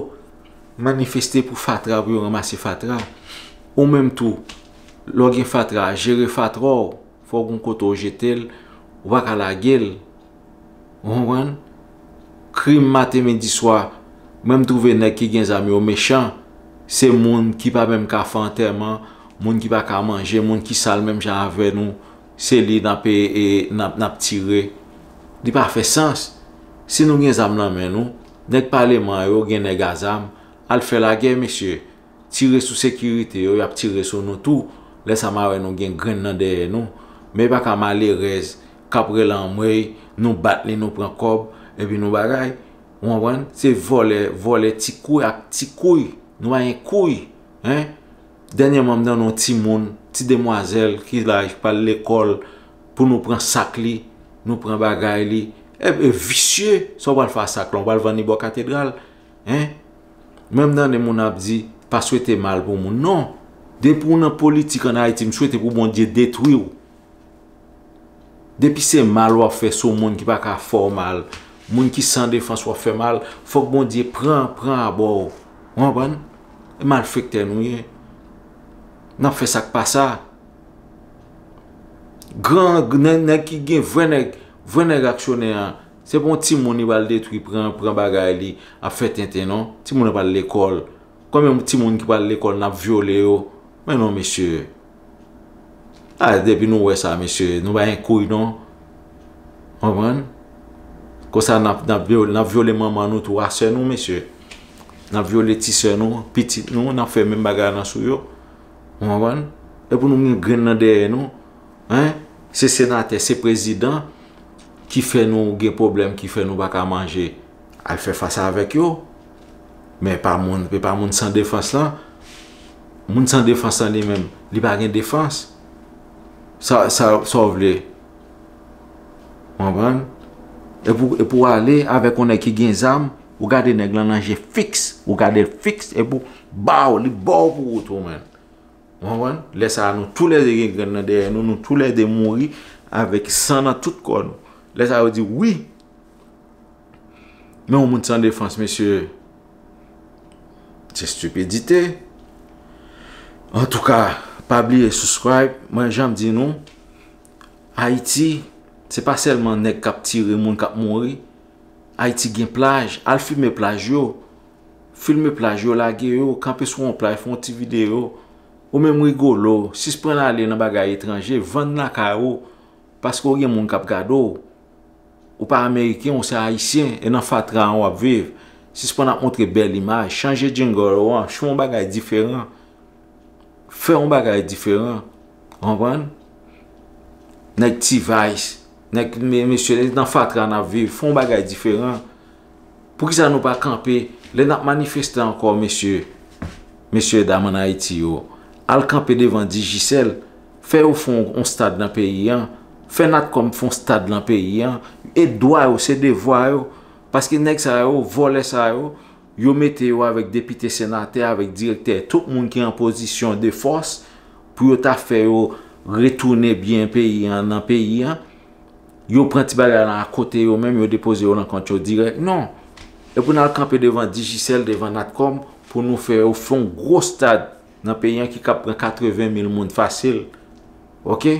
manifeste pou fatra, pou yo ranmase fatra. Ou menm tou, lè w gen fatra, jere fatra w, fòk w gen kote w jete l, ou pa ka lage l. Ou konprann? Krim maten, midi, swa, mwen m twouve nèg ki gen zam yo mechan, se moun ki pa menm ka fè antèman, moun ki pa ka manje, moun ki sal menm jan avè nou, se li n ap, e, e, n ap, n ap tire. Li pa fè sans. Si nou gen zam nan men nou, nèg paleman yo gen nèg a zam, al fè lagè, mesye. Tire sou sekirite yo, y ap tire sou nou tou. Lè sa m a wè nou gen grenn nan dèyè nou. Men e pa ka malerèz k ap rele anmwey, nou bat li, nou pran kòb, epi nou bagay. Ou konprann? Se vòlè, vòlè ti kouy ak ti kouy. Nou pa gen kouy, en? Dènyèman, m tande yon timoun, ti demwazèl ki la, ki pral lekòl, pou nou pran sak li, nou pran bagay li. E, e visye, sa w pral fè ak sak la, w pral vann li bò katedral, en? Menm tande moun ap di, pa swete mal pou moun. Non. Depi w nan politik ann Ayiti, m swete pou Bondye detwi w. Depi se mal w ap fè sou moun ki pa ka fè w mal, moun ki san defans w ap fè mal, fòk Bondye pran, pran abò w. Ou konprann? E malfektè nou ye. N ap fè sa k pa sa. Gran, nèg, nèg ki gen vrè nèg, vrè nèg aksyonè an, se pa yon timoun li pral detwi, pran, pran bagay li, ap fè tenten non. Timoun nan pral lekòl. Konbyen timoun ki pral lekòl n ap vyole yo? Men non, mesye. A, depi nou wè sa, mesye, nou pa gen kouy non. Konprann? Konsa n ap, n ap vyole, n ap vyole manman nou tou a sè nou, mesye. N ap vyole ti sè nou, pitit nou, n ap fè menm bagay lan sou yo. Ou konprann? E pou nou gen grenn nan dèyè nou, en? Se senatè, se prezidan ki fè nou gen pwoblèm, ki fè nou pa ka manje. Al fè fas avèk yo. Men pa moun, e pa moun san defans lan. Moun san defans lan li menm, li pa gen defans. Sa, sa, sa w vle? Ou konprann? E pou, e pou w ale avèk yon nèg ki gen zam, ou gade nèg lan nan je fiks, ou gade l fiks, epi w ba w, li ba w pou wout ou, menn. Ou konprann? Lè sa a, nou toulède gen grenn nan dèyè nou, nou toulède mouri avèk san nan tout kò nou. Lè sa a, yo di, wi, men yon moun san defans, mesye, se stipidite. Antouka, pa bliye subscribe. Mwen, jan m di nou, Ayiti, se pa sèlman nèg k ap tire moun k ap mouri. Ayiti gen plaj, al filme plaj yo. Filme plaj yo, lage yo, kanpe sou yon plaj, fè yon ti videyo. Ou menm Rigolo, sispann ale nan bagay etranje, vann lakay ou, paske w gen moun k ap gade w. Ou pa ameriken, ou se ayisyen, e nan fatra an w ap viv. Sispann ap montre bèl imaj, chanje jingle ou an, fè yon bagay diferan. Fè yon bagay diferan. Konprann? Nèg T-Vice, nèg, me-, mesye, nan fatra n ap viv, fè yon bagay diferan. Poukisa nou pa kanpe lè n ap manifeste ankò, mesye, mesye dam ann Ayiti yo? Al kanpe devan Digicel, fè yo fè yon, yon stad nan peyi an, fè Natcom fè yon stad nan peyi an, e dwa yo, se devwa yo, paske nèg sa yo, vòlè sa yo, yo mete yo avèk depite, senatè, avèk direktè, tout moun ki an pozisyon de fòs pou yo ta fè yo retounen byen peyi an nan peyi an. Yo pran ti bagay lan akote yo menm, yo depoze yo nan kont yo dirèk. Non. E pou n al kanpe devan Digicel, devan Natcom, pou nou fè yo fè yon gwo stad nan peyi an ki kab pran katreven mil moun fasil. Oke?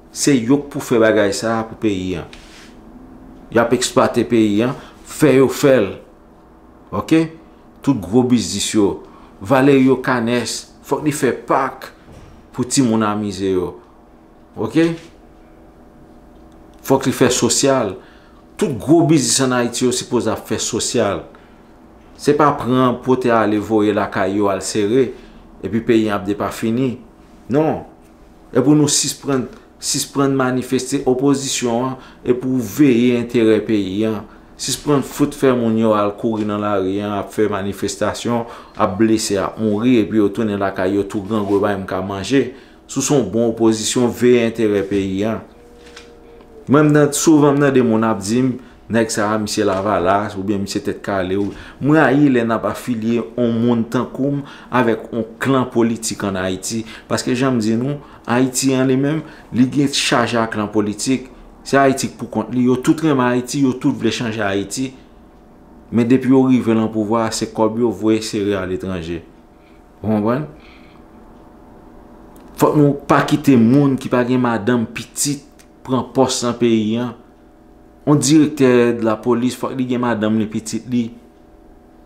Se yo k pou fè bagay sa a pou peyi an. Y ap eksplwate peyi an, fè yo fè l. Oke? Tout gwo biznis yo, Valerio Canes, fòk li fè pak pou timoun amize yo. Oke? Fòk li fè sosyal. Tout gwo biznis ann Ayiti yo sipoze ap fè sosyal. Se pa pran, pote ale, voye lakay yo al sere, epi peyi an ap depafini. Non. E pou nou sispann, sispann manifeste, opozisyon an, e pou veye enterè peyi an. Sispann fout fè moun yo al kouri nan lari an, ap fè manifestasyon, ap blese, ap mouri, epi yo tounen lakay yo tou grangou, yo pa menm ka manje. Si w se yon bon opozisyon, veye enterè peyi an. Mwen, m nan, souvan m tande moun ap di m, Nèg sa a, misye Lavalas, oubyen misye Tèt Kale. Ou, m rayi lè n ap afilye on moun tankou m avèk on klan politik ann Ayiti. Paske jan m di nou, Ayiti an li menm, li gen chaje a klan politik. Se Ayiti k pou kont li. Yo tout renmen Ayiti, yo tout vle chanje Ayiti. Men depi yo rive nan pouvwa a, se kòb yo voye sere aletranje. Ou konprann? Fòk nou pa kite moun ki pa gen madanm, pitit, pran pòs nan peyi an. On direktè de la polis, fòk li gen madanm li, pitit li.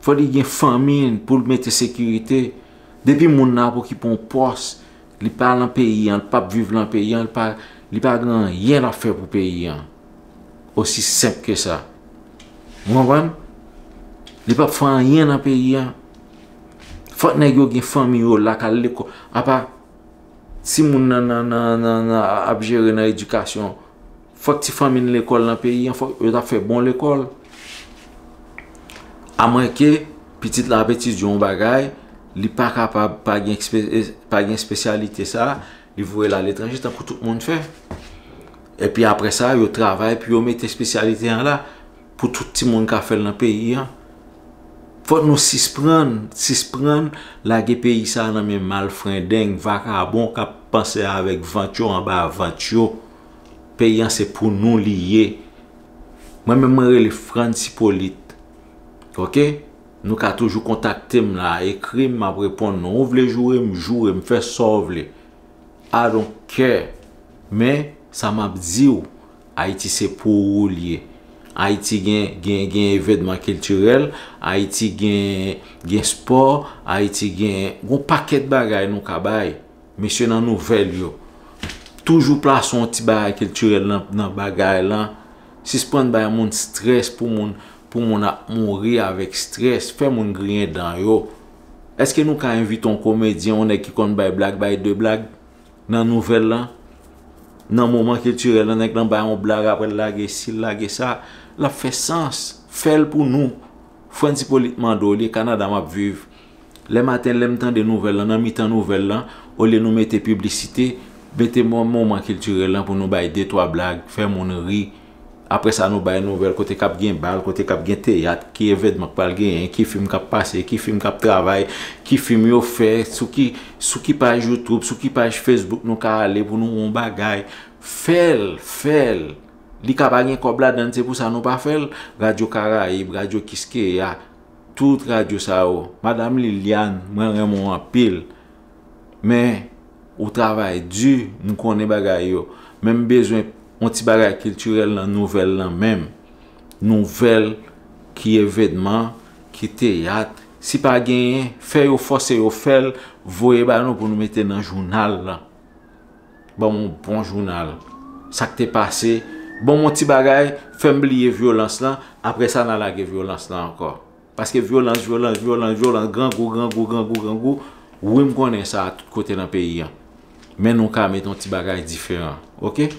Fòk li gen fanmi pou l mete sekirite. Depi moun nan ap okipe yon pòs, li pa nan peyi an, li p ap viv nan peyi an, li pa, li pa gen anyen l ap fè pou peyi an. Osi senp ke sa. Ou konprann? Li p ap fè anyen nan peyi an. Fòk nèg yo gen fanmi yo la, k al lekòl. Apa, si moun nan, nan, nan, nan, nan ap jere nan edikasyon, fòk ti fanmi n lekòl nan peyi an, fòk yo ta fè bon lekòl. Amwenke pitit la ap etidye yon bagay, li pa kapab pa gen ekspe-, pa gen espesyalite sa, li voye l aletranje, tankou tout moun fè. Epi apre sa, yo travay pou yo mete espesyalite an la, pou tout timoun ka fè l nan peyi an. Fòk nou sisprann, sisprann lage peyi sa a nan men malfrendeng, vakabon k ap panse avèk vant yo anba vant yo. Peyi an se pou nou li ye. Mwen menm mwen rele Frantz Hyppolite. Oke? Nou ka toujou kontakte m la, ekri m, m ap reponn nou. Ou vle joure m, joure m, fè sa w vle. I don't care. Men, sa m ap di w, Ayiti se pou ou l ye. Ayiti gen, gen, gen evènman kiltirèl, Ayiti gen, gen spò, Ayiti gen, gen yon pakèt bagay nou ka bay. Mesye nan nouvèl yo, toujou plase yon ti bagay kiltirèl nan, nan bagay lan. Sispann bay moun strès pou moun, pou moun ap mouri avèk strès, fè moun griyen dan yo. Èske nou ka envite yon komedyen, yon nèg ki konn bay blag, bay de blag nan nouvèl lan? Nan moman kiltirèl lan, nèg lan bay yon blag, apre l lage si, l lage sa, l ap fè sans. Fè l pou nou. Frantz Hyppolite mande w li, Kanada m ap viv. Lè maten, lè m tande nouvèl lan, nan mitan nouvèl lan, olye nou mete piblisite, mete mo-, moman kiltirèl lan pou nou bay de twa blag, fè moun ri. Apre sa, nou bay nouvèl kote k ap gen bal, kote k ap gen teyat, ki evènman k pral genyen, ki fim k ap pase, ki fim k ap travay, ki fim yo fè, sou ki, sou ki paj YouTube, sou ki paj Facebook nou ka ale pou nou wè yon bagay. Fè l, fè l. Li ka pa gen kòb ladan l, se pou sa nou pa fè l. Radyo Karayib, Radyo Kiskeya, tout radyo sa yo. Madanm Liliane, mwen renmen w anpil. Men, ou travay di, m konnen bagay yo. Men m bezwen yon ti bagay kiltirèl nan nouvèl lan menm. Nouvèl, ki evènman, ki teyat. Si pa genyen, fè yo fòse yo fè l, voye ba nou pou nou mete nan jounal lan. Ban m yon bon jounal. Sa k te pase, ban m yon ti bagay, fè m bliye vyolans lan, apre sa n a lage vyolans lan ankò. Paske vyolans, vyolans, vyolans, vyolans, grangou, grangou, grangou, grangou. Wi, m konnen sa tout kote nan peyi an. Men nou ka met yon ti bagay diferan, oke?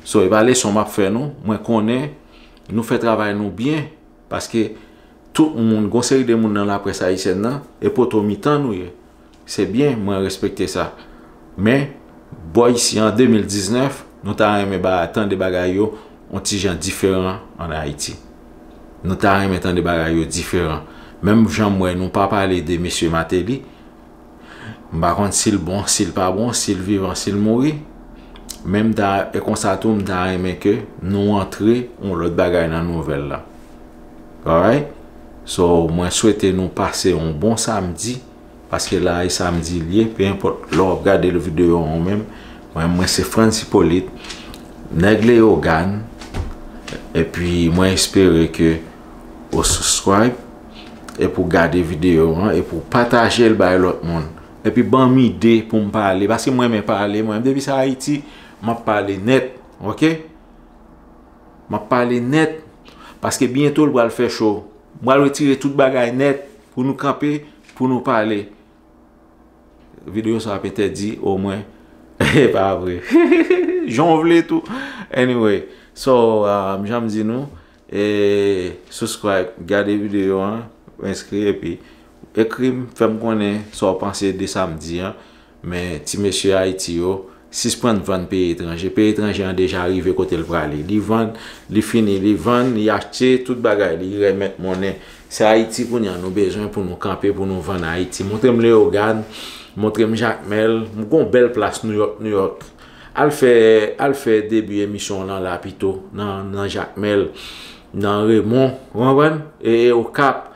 So, e pa leson m ap fè nou, mwen konnen nou fè travay nou byen, paske tout moun, gon seri de moun nan laprès ayisyèn nan, e poto mitan nou ye. Se byen, mwen respekte sa. Men, bò isi an de mil diznèf, nou ta renmen ba, tande bagay yo yon ti jan diferan ann Ayiti. Nou ta renmen tande bagay yo diferan. Menm jan m wè nou pa pale de mesye Martelly, m pa konn si l bon, si l pa bon, si l vivan, si l mouri. Men m ta, e konsa tou, m ta renmen ke nou antre yon lòt bagay nan nouvèl la. Alright? So, mwen swete nou pase yon bon samdi, paske la e samdi l ye, pe enpòt lè w ap gade videyo an ou menm, mwen, mwen se Frantz Hyppolite, nèg Leyogàn, epi mwen espere ke ou subscribe, epi w gade videyo an, epi w pataje l bay lòt moun. Epi ban m ide pou m pale, paske mwen renmen pale, mwen menm depi se Ayiti, m ap pale nèt, oke? M ap pale nèt, paske byento l pral fè cho. M pral retire tout bagay nèt pou nou kanpe, pou nou pale. Videyo sa ap entèdi, omwen, e pa vre. Jan w vle tou. Anyway, so, um, jan m di nou, e, subscribe, gade videyo an, enskri, epi ekri m, fè m konnen sa w panse de sa m di an. Men ti mesye Ayiti yo, Sispann vann peyi etranje. Peyi etranje an deja rive kote l prale. Li vann, li fini, li vann, li achte tout bagay, li remèt monnen. Se Ayiti kounye a nou bezwen pou nou kanpe, pou nou vann Ayiti. Montre m Leyogàn, montre m Jakmèl. M gon bèl plas Nouyòk, Nouyòk. Al fè, al fè debi emisyon w lan la pito, nan, nan Jakmèl, nan Remon, ou konprann? E, e Okap,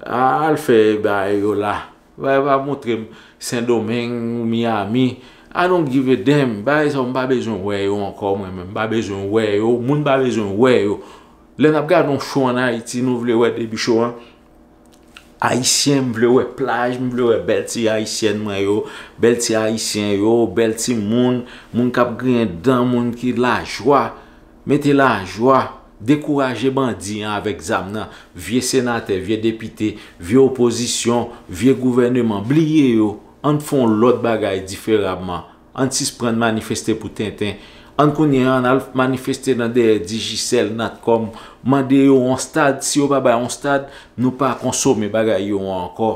al fè bagay yo la. Pa, pa montre m Sendomeng, Miami. I don't give a damn. Bagay sa yo, m pa bezwen wè yo ankò, mwen menm. M pa bezwen wè yo. Moun pa bezwen wè yo. Lè n ap gade yon show ann Ayiti, nou vle wè debi show an. Ayisyen, m vle wè plaj, m vle wè bèl ti ayisyèn mwen yo, bèl ti ayisyen yo, bèl ti moun, moun k ap griyen dan, moun ki lajwa. Mete lajwa, dekouraje bandi an avèk zam nan, vye senatè, vye depite, vye opozisyon, vye gouvèneman, bliye yo, ann fè yon lòt bagay diferaman, ann sisprann manifeste pou tenten, ann kounye a ann al manifeste nan dèyè Digicel, Natcom, mande yo yon stad, si yo pa bay yon stad, nou pa konsome bagay yo ankò.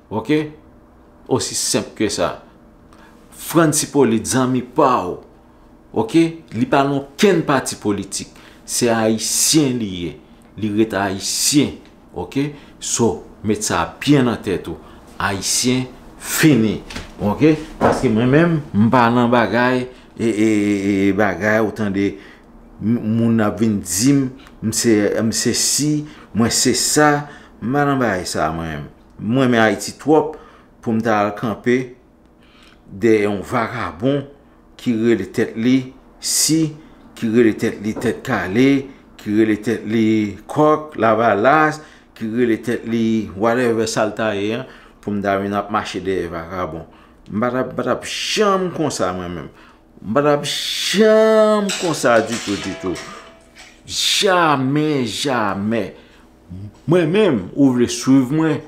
Oke? Osi senp ke sa. Frantz Hyppolite, zanmi pa w. Oke? Li pa nan okenn pati politik. Se ayisyen li ye. Li ret ayisyen. Oke? So, met sa byen nan tèt ou. Ayisyen fini. Oke? Paske mwen menm, m pa nan bagay, e, e, e, e bagay, ou tande, m- moun ap vin di m, m se, m se si, mwen se sa, m pa nan bagay sa mwen menm. M renmen Ayiti twòp pou m ta al kanpe dèyè yon vakabon ki rele tèt li Si, ki rele tèt li Tèt Kale, ki rele tèt li Kòk Lavalas, ki rele tèt li whatever sa l ta ye an, pou m ta vin ap mache dèyè vakabon. M pa t ap, m pa t ap janm konsa mwen menm. M pa t ap janm konsa ditou, ditou. Jamè, jamè. Mwen menm, ou vle swiv mwen?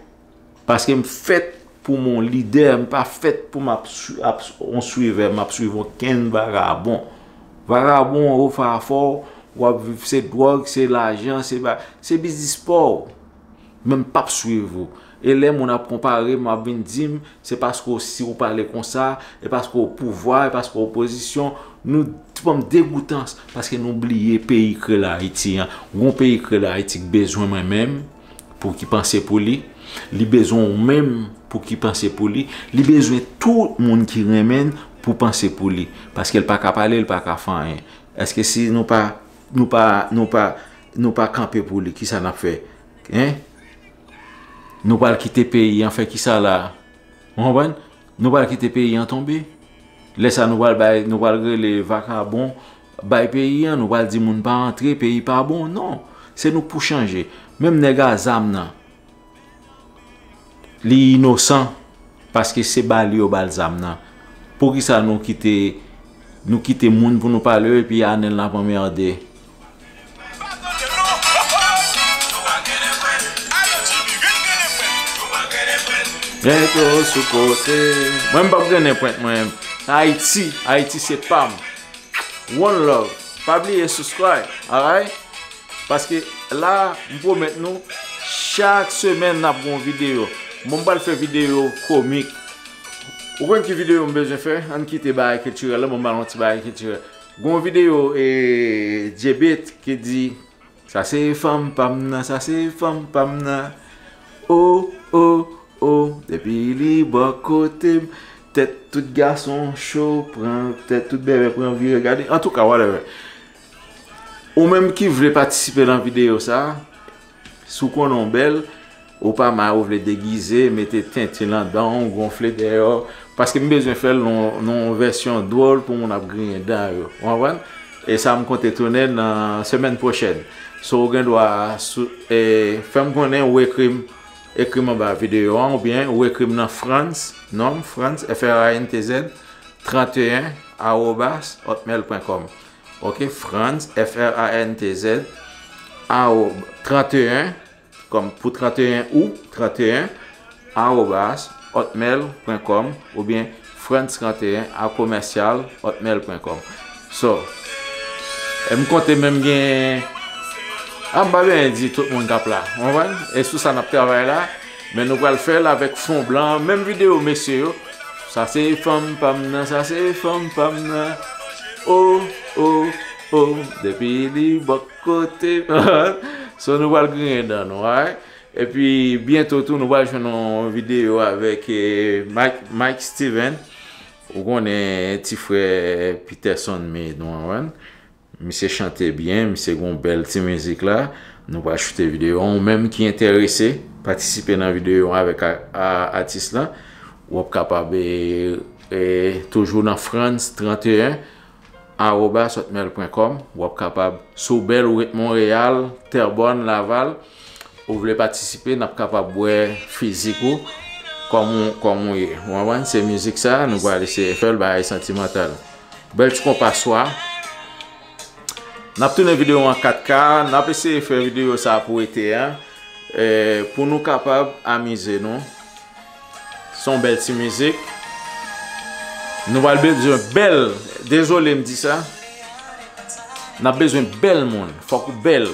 Paske m fèt pou m yon lidè, m pa fèt pou m ap, swi- ap yon swivè, m ap swiv okenn vagabon. Vagabon, ou fè afè w, w ap viv se dwòg, se lajan, se ba, se biznis pa w. Men m p ap swiv ou. E lè moun ap konpare m, ap vin di m, se paske w si ou pale konsa, e paske w pouvwa, e paske w opozisyon. Nou, ban m degoutans, paske nou bliye peyi k rele Ayiti an. Gon peyi k rele Ayiti k bezwen mwen menm, pou ki panse pou li. Li bezwen ou menm pou ki panse pou li. Li bezwen tout moun ki renmen l pou panse pou li. Paske l pa ka pale, l pa ka fè anyen. Èske si nou pa, nou pa, nou pa, nou pa kanpe pou li, kisa n ap fè? Hein? Nou pral kite peyi an fè kisa la? Ou konprann? Nou pral kite peyi an tonbe. Lè sa nou pral bay, nou pral rele vakabon, bay peyi an, nou pral di moun pa antre, peyi pa bon. Non. Se nou k pou chanje. Menm nèg a zam nan, li inosan, paske se ba li yo ba l zam nan. Poukisa nou kite, nou kite moun pou nou pale yo epi Anèl n ap anmède? Gen to sou kote. Mwen m p ap grennen pwent mwen. Ayiti, Ayiti se pa m. One love. Pa bliye subscribe, alright? Paske la, m pwomèt nou, chak semèn n ap gen yon videyo. Bon, m pral fè videyo komik. Ou konn ki videyo m bezwen fè? Ann kite bagay kiltirèl la, bon, m pral yon ti bagay kiltirèl. Gen yon videyo, e, Djebit ki di, sa se fanm pa m nan, sa se fanm pa m nan. O, o, o, depi li bò kote m, tèt tout gason cho, pran tèt tout bèbè, pran vire gade. Antouka, whatever. Ou menm ki vle patisipe nan videyo sa, si w konnen w bèl, ou pa mal, ou vle degize, mete tenten nan dan w, gonfle dèyè w, paske m bezwen fè l nan, nan yon vèsyon dwòl pou moun ap griyen dan yo. Ou konprann? E sa m konte tounen nan semèn pwochèn. So, ou gen dwa sou, e, fè m konnen ou ekri m, ekri m anba videyo an, oubyen ou ekri m nan Frantz, non m, Frantz, F R A N T Z, trannteyen arobas hotmail pwen kòm. Oke, Frantz, F R A N T Z, awo-, trannteyen, kòm pou trannteyen ou, trannteyen, arobas hotmail pwen kòm, oubyen Frantz trannteyen a komèsyal hotmail pwen kòm. So, e m konte menm gen, a, m pa bezwen di tout moun k ap la, ou konprann? E sou sa n ap travay la, men nou pral fè l avèk fon blan, menm videyo mesye yo, Sa se fanm pa m nan, sa se fanm pa m nan. O, o, o, depi li bò kote. So nou pral griyen dan nou, alright? Epi byento tou nou pral jwenn yon videyo avèk eh, Mike, Mike Steven. Ou konnen ti frè Peterson May nou anvan. Misye chante byen, misye gon bèl ti mizik la. Nou pral choute videyo. Ou menm ki enterese patisipe nan videyo avèk a- a- atis la, w ap kapab e, e, toujou nan Frantz trannteyen arobas hotmail pwen kòm. W ap kapab, si w bèl, ou ret Monreyal, Tèbòn, Laval, ou vle patisipe, n ap kapab wè fizik ou kòm ou, kòm ou ye. Ou konprann? Se mizik sa, nou pral eseye fè l, bagay santimantal. Bèl ti konpa swa. N ap tounen videyo an kat K, n ap eseye fè videyo sa pou ete a, eh, pou nou kapab amize nou. Se yon bèl ti mizik. Nou pral bezwen bèl, dezole m di sa. N ap bezwen bèl moun. Fòk ou bèl.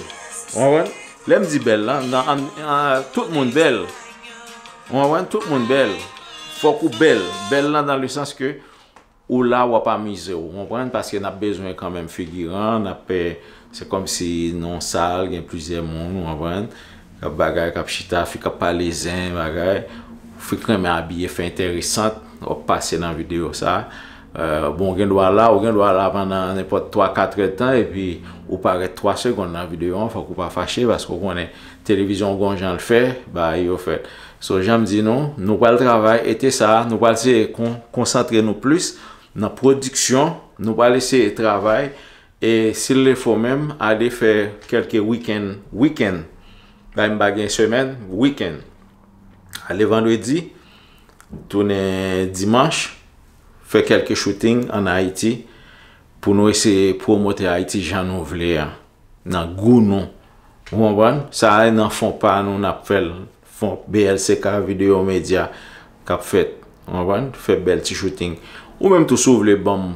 Ou konprann? Lè m di bèl la, nan, an, an, tout moun bèl. Ou konprann? Tout moun bèl. Fòk ou bèl. Bèl la dans le sens que ou la, w ap amize w, ou konprann? Paske n ap bezwen kanmenm figiran, n ap, eh, se kòmsi nan yon sal, gen plizyè moun, ou konprann? K ap bagay, k ap chita, fi k ap pale zen, bagay. Fi k renmen abiye, fè enteresan, w ap pase nan videyo sa. Eh, bon, ou gen dwa la, ou gen dwa la pandan nenpòt twa, kat èdtan, epi ou parèt twa segonn nan videyo an, fòk ou pa fache, paske ou konnen televizyon gon jan l fè, bagay yo fèt. So, jan m di nou, nou pral travay, ete sa, nou pral seye kon- konsantre nou plis nan pwodiksyon, nou pral eseye travay, e si l le fo menm, ale fè kèlke wikenn, wikenn, bay m pa gen semèn, wikenn. Ale vandredi, tounen dimanch, fè kèlke shooting ann Ayiti, pou nou eseye pwomote Ayiti jan nou vle a, nan gou nou. Ou konprann? Sa a nan fon pa nou, n ap fè l. Fon B L C K Video Media k ap fèt. Ou konprann? Fè bèl ti shooting. Ou menm tou, si w vle ban m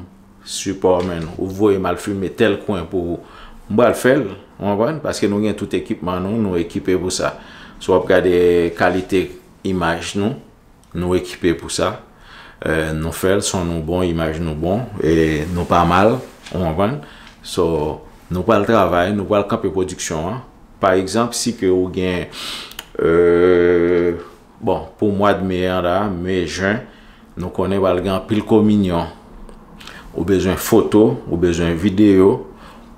sipò, man, ou voye m al filme tèl kwen pou ou, m pral fè l. Ou konprann? Paske nou gen tout ekipman nou, nou ekipe pou sa. Si w ap gade kalite imaj nou, nou ekipe pou sa. Eh, nou fè l, son nou bon, imaj nou bon, e nou pa mal, ou konprann? So, nou pral travay, nou pral kanpe pwodiksyon an. Pa egzanp, si ke ou gen, eh, bon, pou mwa de me an la, me, jen, nou konnen pral gen anpil kominyon. Ou bezwen foto, ou bezwen videyo,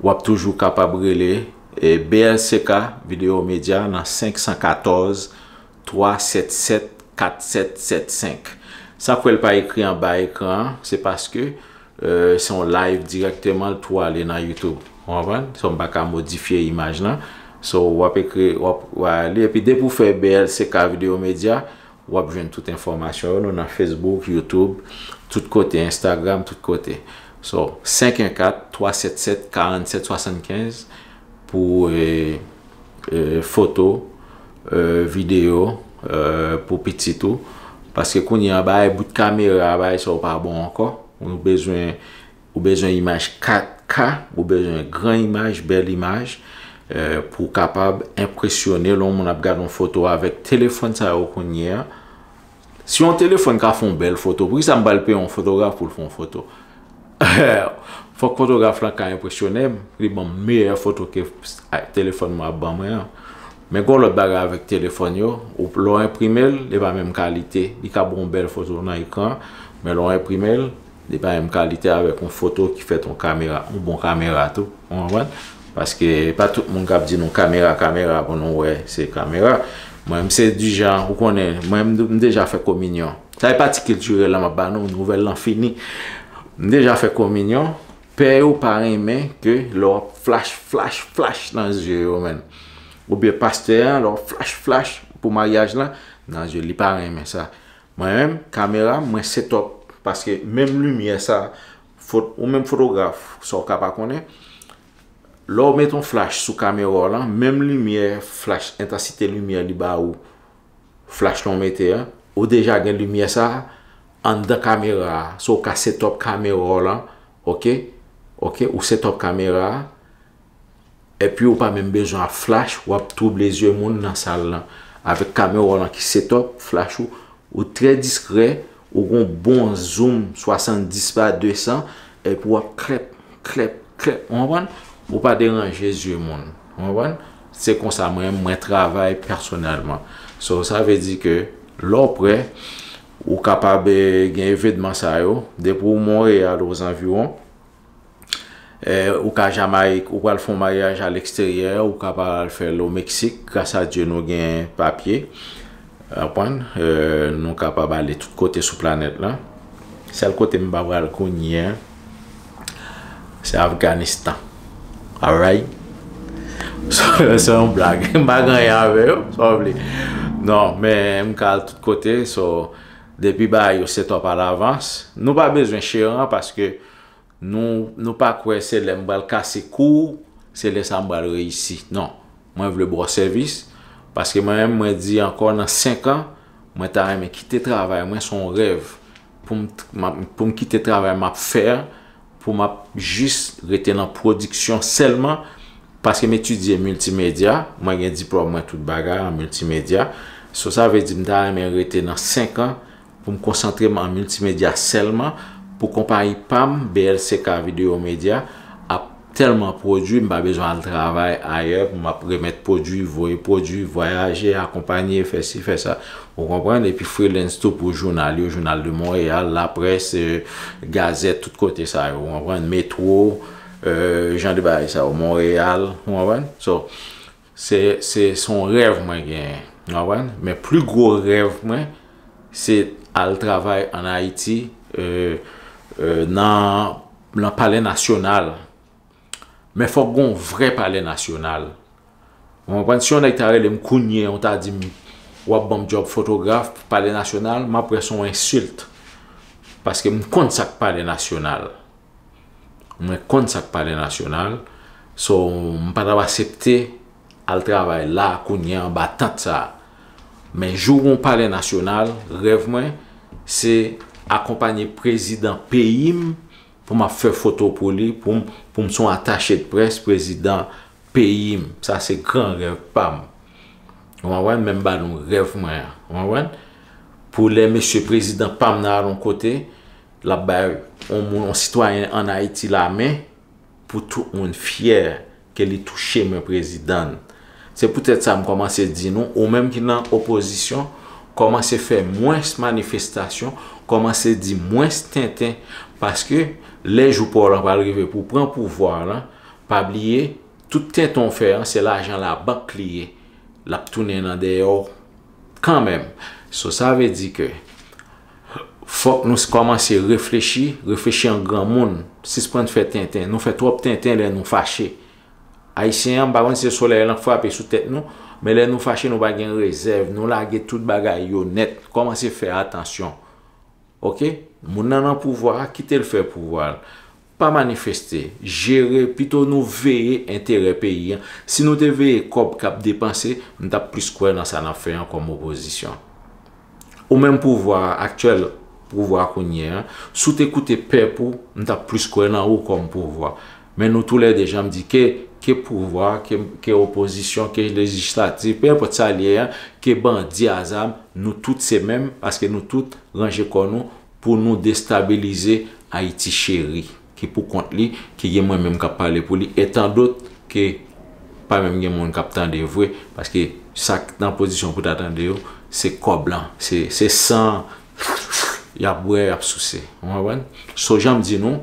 w ap toujou kapab rele, eh, B L C K Video Media nan senk san katòz, twa sèt sèt, kat sèt sèt senk. Sa k fè l pa ekri anba ekran an, se paske, eh, se yon live dirèkteman, l tou ale nan YouTube. Ou konprann? So, m pa ka modifye imaj lan. So, w ap ekri, w ap, w ap li, epi depi w fè B L C K Video Media, w ap jwenn tout enfòmasyon yo. Nou nan Facebook, YouTube, tout kote, Instagram, tout kote. So, senk en kat, twa sèt sèt, karanntsèt swasannkenz pou, eh, eh, foto, eh, videyo, eh, pou pitit ou. Paske kounye a, bagay bout kamera, bagay sa yo pa bon ankò. Ou bezwen, ou bezwen imaj kat K, ou bezwen gran imaj, bèl imaj, eh, pou w kapab enpresyone lè yon moun ap gade yon foto avèk telefòn sa yo kounye a. Si yon telefòn ka fè yon bèl foto, poukisa m pral peye yon fotograf pou l fè yon foto? Fòk fotograf lan ka enpresyone m, li ban m meyè foto ke telefòn mwen ap ban mwen an. Men gen yon lòt bagay avèk telefòn yo, ou, lè w enprime l, li pa menm kalite. Li ka ba w yon bèl foto nan ekran, men lè w enprime l, li pa menm kalite avèk yon foto ki fèt yon kamera, yon bon kamera tou. Ou konprann? Paske pa tout moun k ap di nou kamera, kamera pou nou wè se kamera. Mwen, m se di jan, ou konnen, mwen, m, m deja fè kominyon. Sa e pati kiltirèl la m ap ba nou, nouvèl lan fini. M deja fè kominyon, pè yo pa renmen ke lè w ap flash, flash, flash nan zye yo, man. Oubyen pastè an, lè w ap flash, flash pou maryaj lan, nan zye li pa renmen sa. Mwen menm, kamera m, mwen set up, paske menm limyè sa, fot-, ou menm fotograf, sa w ka pa konnen, lè w met yon flash sou kamera w lan, menm limyè flash, entansite limyè li ba ou, flash lan w mete an, ou deja gen limyè sa anndan kamera a. So, ou ka set up kamera w lan, oke? Oke, ou set up kamera a, epi ou pa menm bezwen ap flash, w ap twouble zye moun nan sal lan. Avèk kamera w lan ki set up, flash ou, ou trè diskrè, Ou gon bon zoom swasanndis pa de san, epi w ap klèp, klèp, klèp, ou konprann? Ou pa deranje zye moun, ou konprann? Se konsa mwen, mwen travay pèsonèlman. So, sa vle di ke lè w prè, ou kapab, eh, gen evenman sa yo, depi w Monreyal ozanviwon, eh, ou ka Jamayik, ou pral fè yon maryaj a leksteryè, ou ka pral fè l o Meksik, gras a Dye nou gen papye. Konprann? Eh, nou kapab ale tout kote sou planèt la. Sèl kote m pa pral kounye a, se Afganistan. Alright? Se yon blag. M pa gen anyen avè yo, sa w vle. Non, men m ka al tout kote, so, depi bagay yo set up alavans, nou pa bezwen cheran paske nou, nou pa kwè se lè m pral kase kou, se lè sa m pral reyisi. Non. Mwen vle ba w sèvis, paske mwen menm, mwen di ankò nan senk an, mwen ta renmen kite travay mwen, se yon rèv. Pou m, m ap, pou m kite travay m ap fè a, pou m ap jis rete nan pwodiksyon sèlman, paske m etidye miltimedya, mwen gen diplòm mwen tout bagay an miltimedya. So, sa vle di m ta renmen rete nan senk an, pou m konsantre m an miltimedya sèlman, pou konpayi pa m, B L C K Video Media, ap tèlman pwodui, m pa bezwen al travay ayè pou m ap remèt pwodui, voye pwodui, vwayaje, akonpanye, fè si, fè sa. Ou konprann? Epi freelance tou pou jounal yo, Jounal de Montréal, Laprès, eh, gazèt, tout kote sa yo, ou konprann? Metwo, eh, jan de bagay sa yo, Montréal, ou konprann? So, se, se, se yon rèv mwen genyen, ou konprann? Men pli gwo rèv mwen, se al travay ann Ayiti, eh, eh, nan, nan Palè Nasyonal. Men fòk gon vrè Palè Nasyonal. Ou konprann? Si yon nèg ta rele m kounye a, ou ta di m, "W ap ban m djòb fotograf Palè Nasyonal," m ap wè se yon ensilt. Paske m konn sa k Palè Nasyonal. Mwen konn sa k Palè Nasyonal. So, m pa t ap aksepte al travay la kounye a anba tant sa a. Men jou gon Palè Nasyonal, rèv mwen, se akonpanye prezidan peyi m pou m ap fè foto pou li, pou m, pou m se yon atache de près prezidan peyi m. Sa se gran rèv pa m. Ou konprann? Men m ba nou rèv mwen an. Ou konprann? Pou lè mesye prezidan pa m nan al yon kote, l ap bay yon moun, yon sitwayen ann Ayiti lamen, pou tout moun fyè ke li touche men prezidan l. Se poutèt sa m kòmanse di nou, ou menm ki nan opozisyon, kòmanse fè mwens manifestasyon, kòmanse di mwens tenten, paske lè jou pa w lan pral rive pou w pran pouvwa a lan, pa bliye, tout tenten w fè an, se lajan labank li ye. L ap tounen nan dèyè w kanmenm. So, sa vle di ke fòk nou kòmanse reflechi, reflechi an granmoun, sispann fè tenten. Nou fè twòp tenten lè nou fache. Ayisyen an, m pa konn si se solèy lan k frape sou tèt nou, men lè nou fache, nou pa gen rezèv, nou lage tout bagay yo nèt. Kòmanse fè atansyon. Oke? Moun nan nan pouvwa a, kite l fè pouvwa l. Pa manifeste, jere, pito nou veye enterè peyi an. Si nou te veye kòb k ap depanse, m t ap plis kwè nan sa n ap fè an kòm opozisyon. Ou menm pouvwa a, aktyèl pouvwa a kounye a, si w te koute pèp ou, m t ap plis kwè nan ou kòm pouvwa. Men nou toulède, jan m di, ke, ke pouvwa, ke, ke opozisyon, ke lejislatif, pe enpòt sa l ye a, ke bandi a zam, nou tout se menm, paske nou tout ranje kò nou pou nou destabilize Ayiti cheri, ki pou kont li, ki gen mwen menm k ap pale pou li, e tandòt ke pa menm gen moun k ap tande vre, paske sa k nan pozisyon pou ta tande yo, se kòb lan, se, se san y ap bwè, y ap souse. Ou konprann? So, jan m di nou,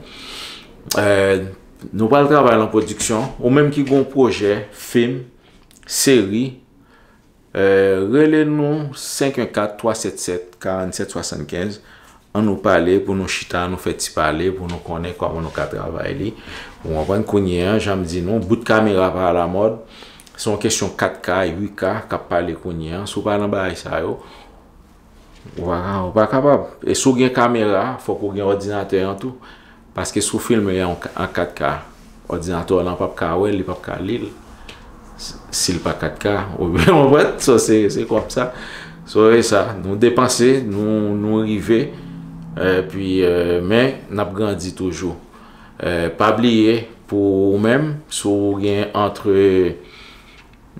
eh, nou pral travay nan pwodiksyon, ou menm ki gen yon pwojè, fim, seri, eh, rele nou senk yon kat, twa sèt sèt, karannset swasannkenz. Ann nou pale, pou nou chita, nou fè ti pale, pou nou konnen kòman nou ka travay li. Ou konprann? Kounye a, jan m di nou, bout kamera pa alamòd. Se yon kesyon kat K, uit K k ap pale kounye a. Si w pa nan bagay sa yo, ou pa ka, ou pa kapab. E si w gen kamera, fòk ou gen òdinatè an tou. Paske si w filme an, an kat K, òdinatè w lan p ap ka wè l, li p ap ka li l. S-, si l pa kat K, ou byen konprann? So, se, se kòb sa. So, e sa, nou depanse, nou, nou rive, epi, eh, men, n ap grandi toujou. Eh, pa bliye, pou ou menm, si w gen antre,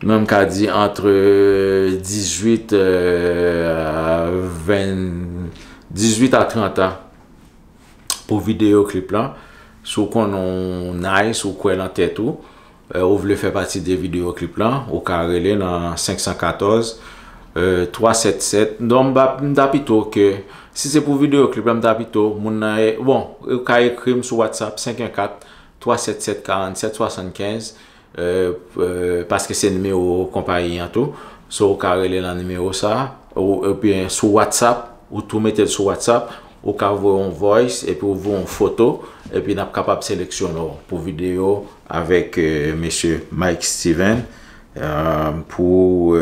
mwen m ka di antre dizuit, eh, a ven, Dizwit a trant an pou videyo klip lan. Si w konnen w nice, ou kwè nan tèt ou, ou vle fè pati de videyo klip lan, ou ka rele nan senk san katòz, twa sèt sèt. Non, m ta pito ke, si se pou videyo klip lan, m ta pito moun nan, bon, ou ka ekri m sou WhatsApp, senk en kat, twa sèt sèt, karannsèt swasannkenz, paske se nimewo konpayi an tou. So, ou ka rele nan nimewo sa, oubyen sou WhatsApp, ou tou mete l sou WhatsApp, ou ka voye yon voice, epi ou voye yon foto, epi n ap kapab seleksyone w pou videyo avèk mesye Mike Steven, pou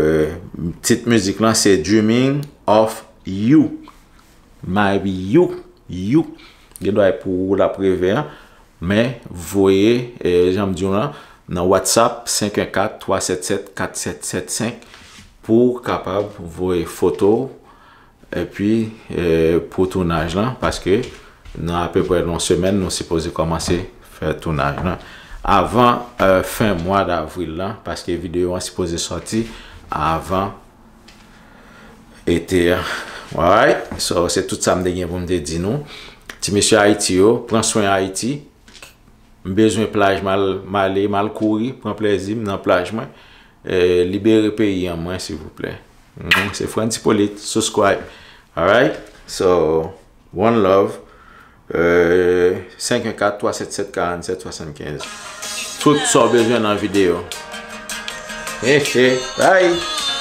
tit mizik lan se Dreaming of You. Maybe you, you. Gen dwa e pou ou l ap reve an. Men voye, jan m di w lan, nan WhatsApp senk en kat, twa sèt sèt, kat sèt sèt senk pou w kapab voye foto w. Epi pou tounaj lan, paske nan apeprè yon semèn, nou sipoze kòmanse fè tounaj lan. Avan fen mwa davril lan, paske videyo an sipoze sòti avan ete a. Alright? So, se tout sa m te gen pou m te di nou. Ti mesye Ayiti yo, pran swen Ayiti. M bezwen plaj, m al, m ale, m al kouri, pran plèzi m nan plaj mwen. Libere peyi an mwen, silvouplè. Se Frantz Hyppolite, subscribe. Alright? So, one love. Senk en kat, twa sèt sèt, karannsèt swasannkenz. Tout sa w bezwen nan videyo. Hey, hey, bye!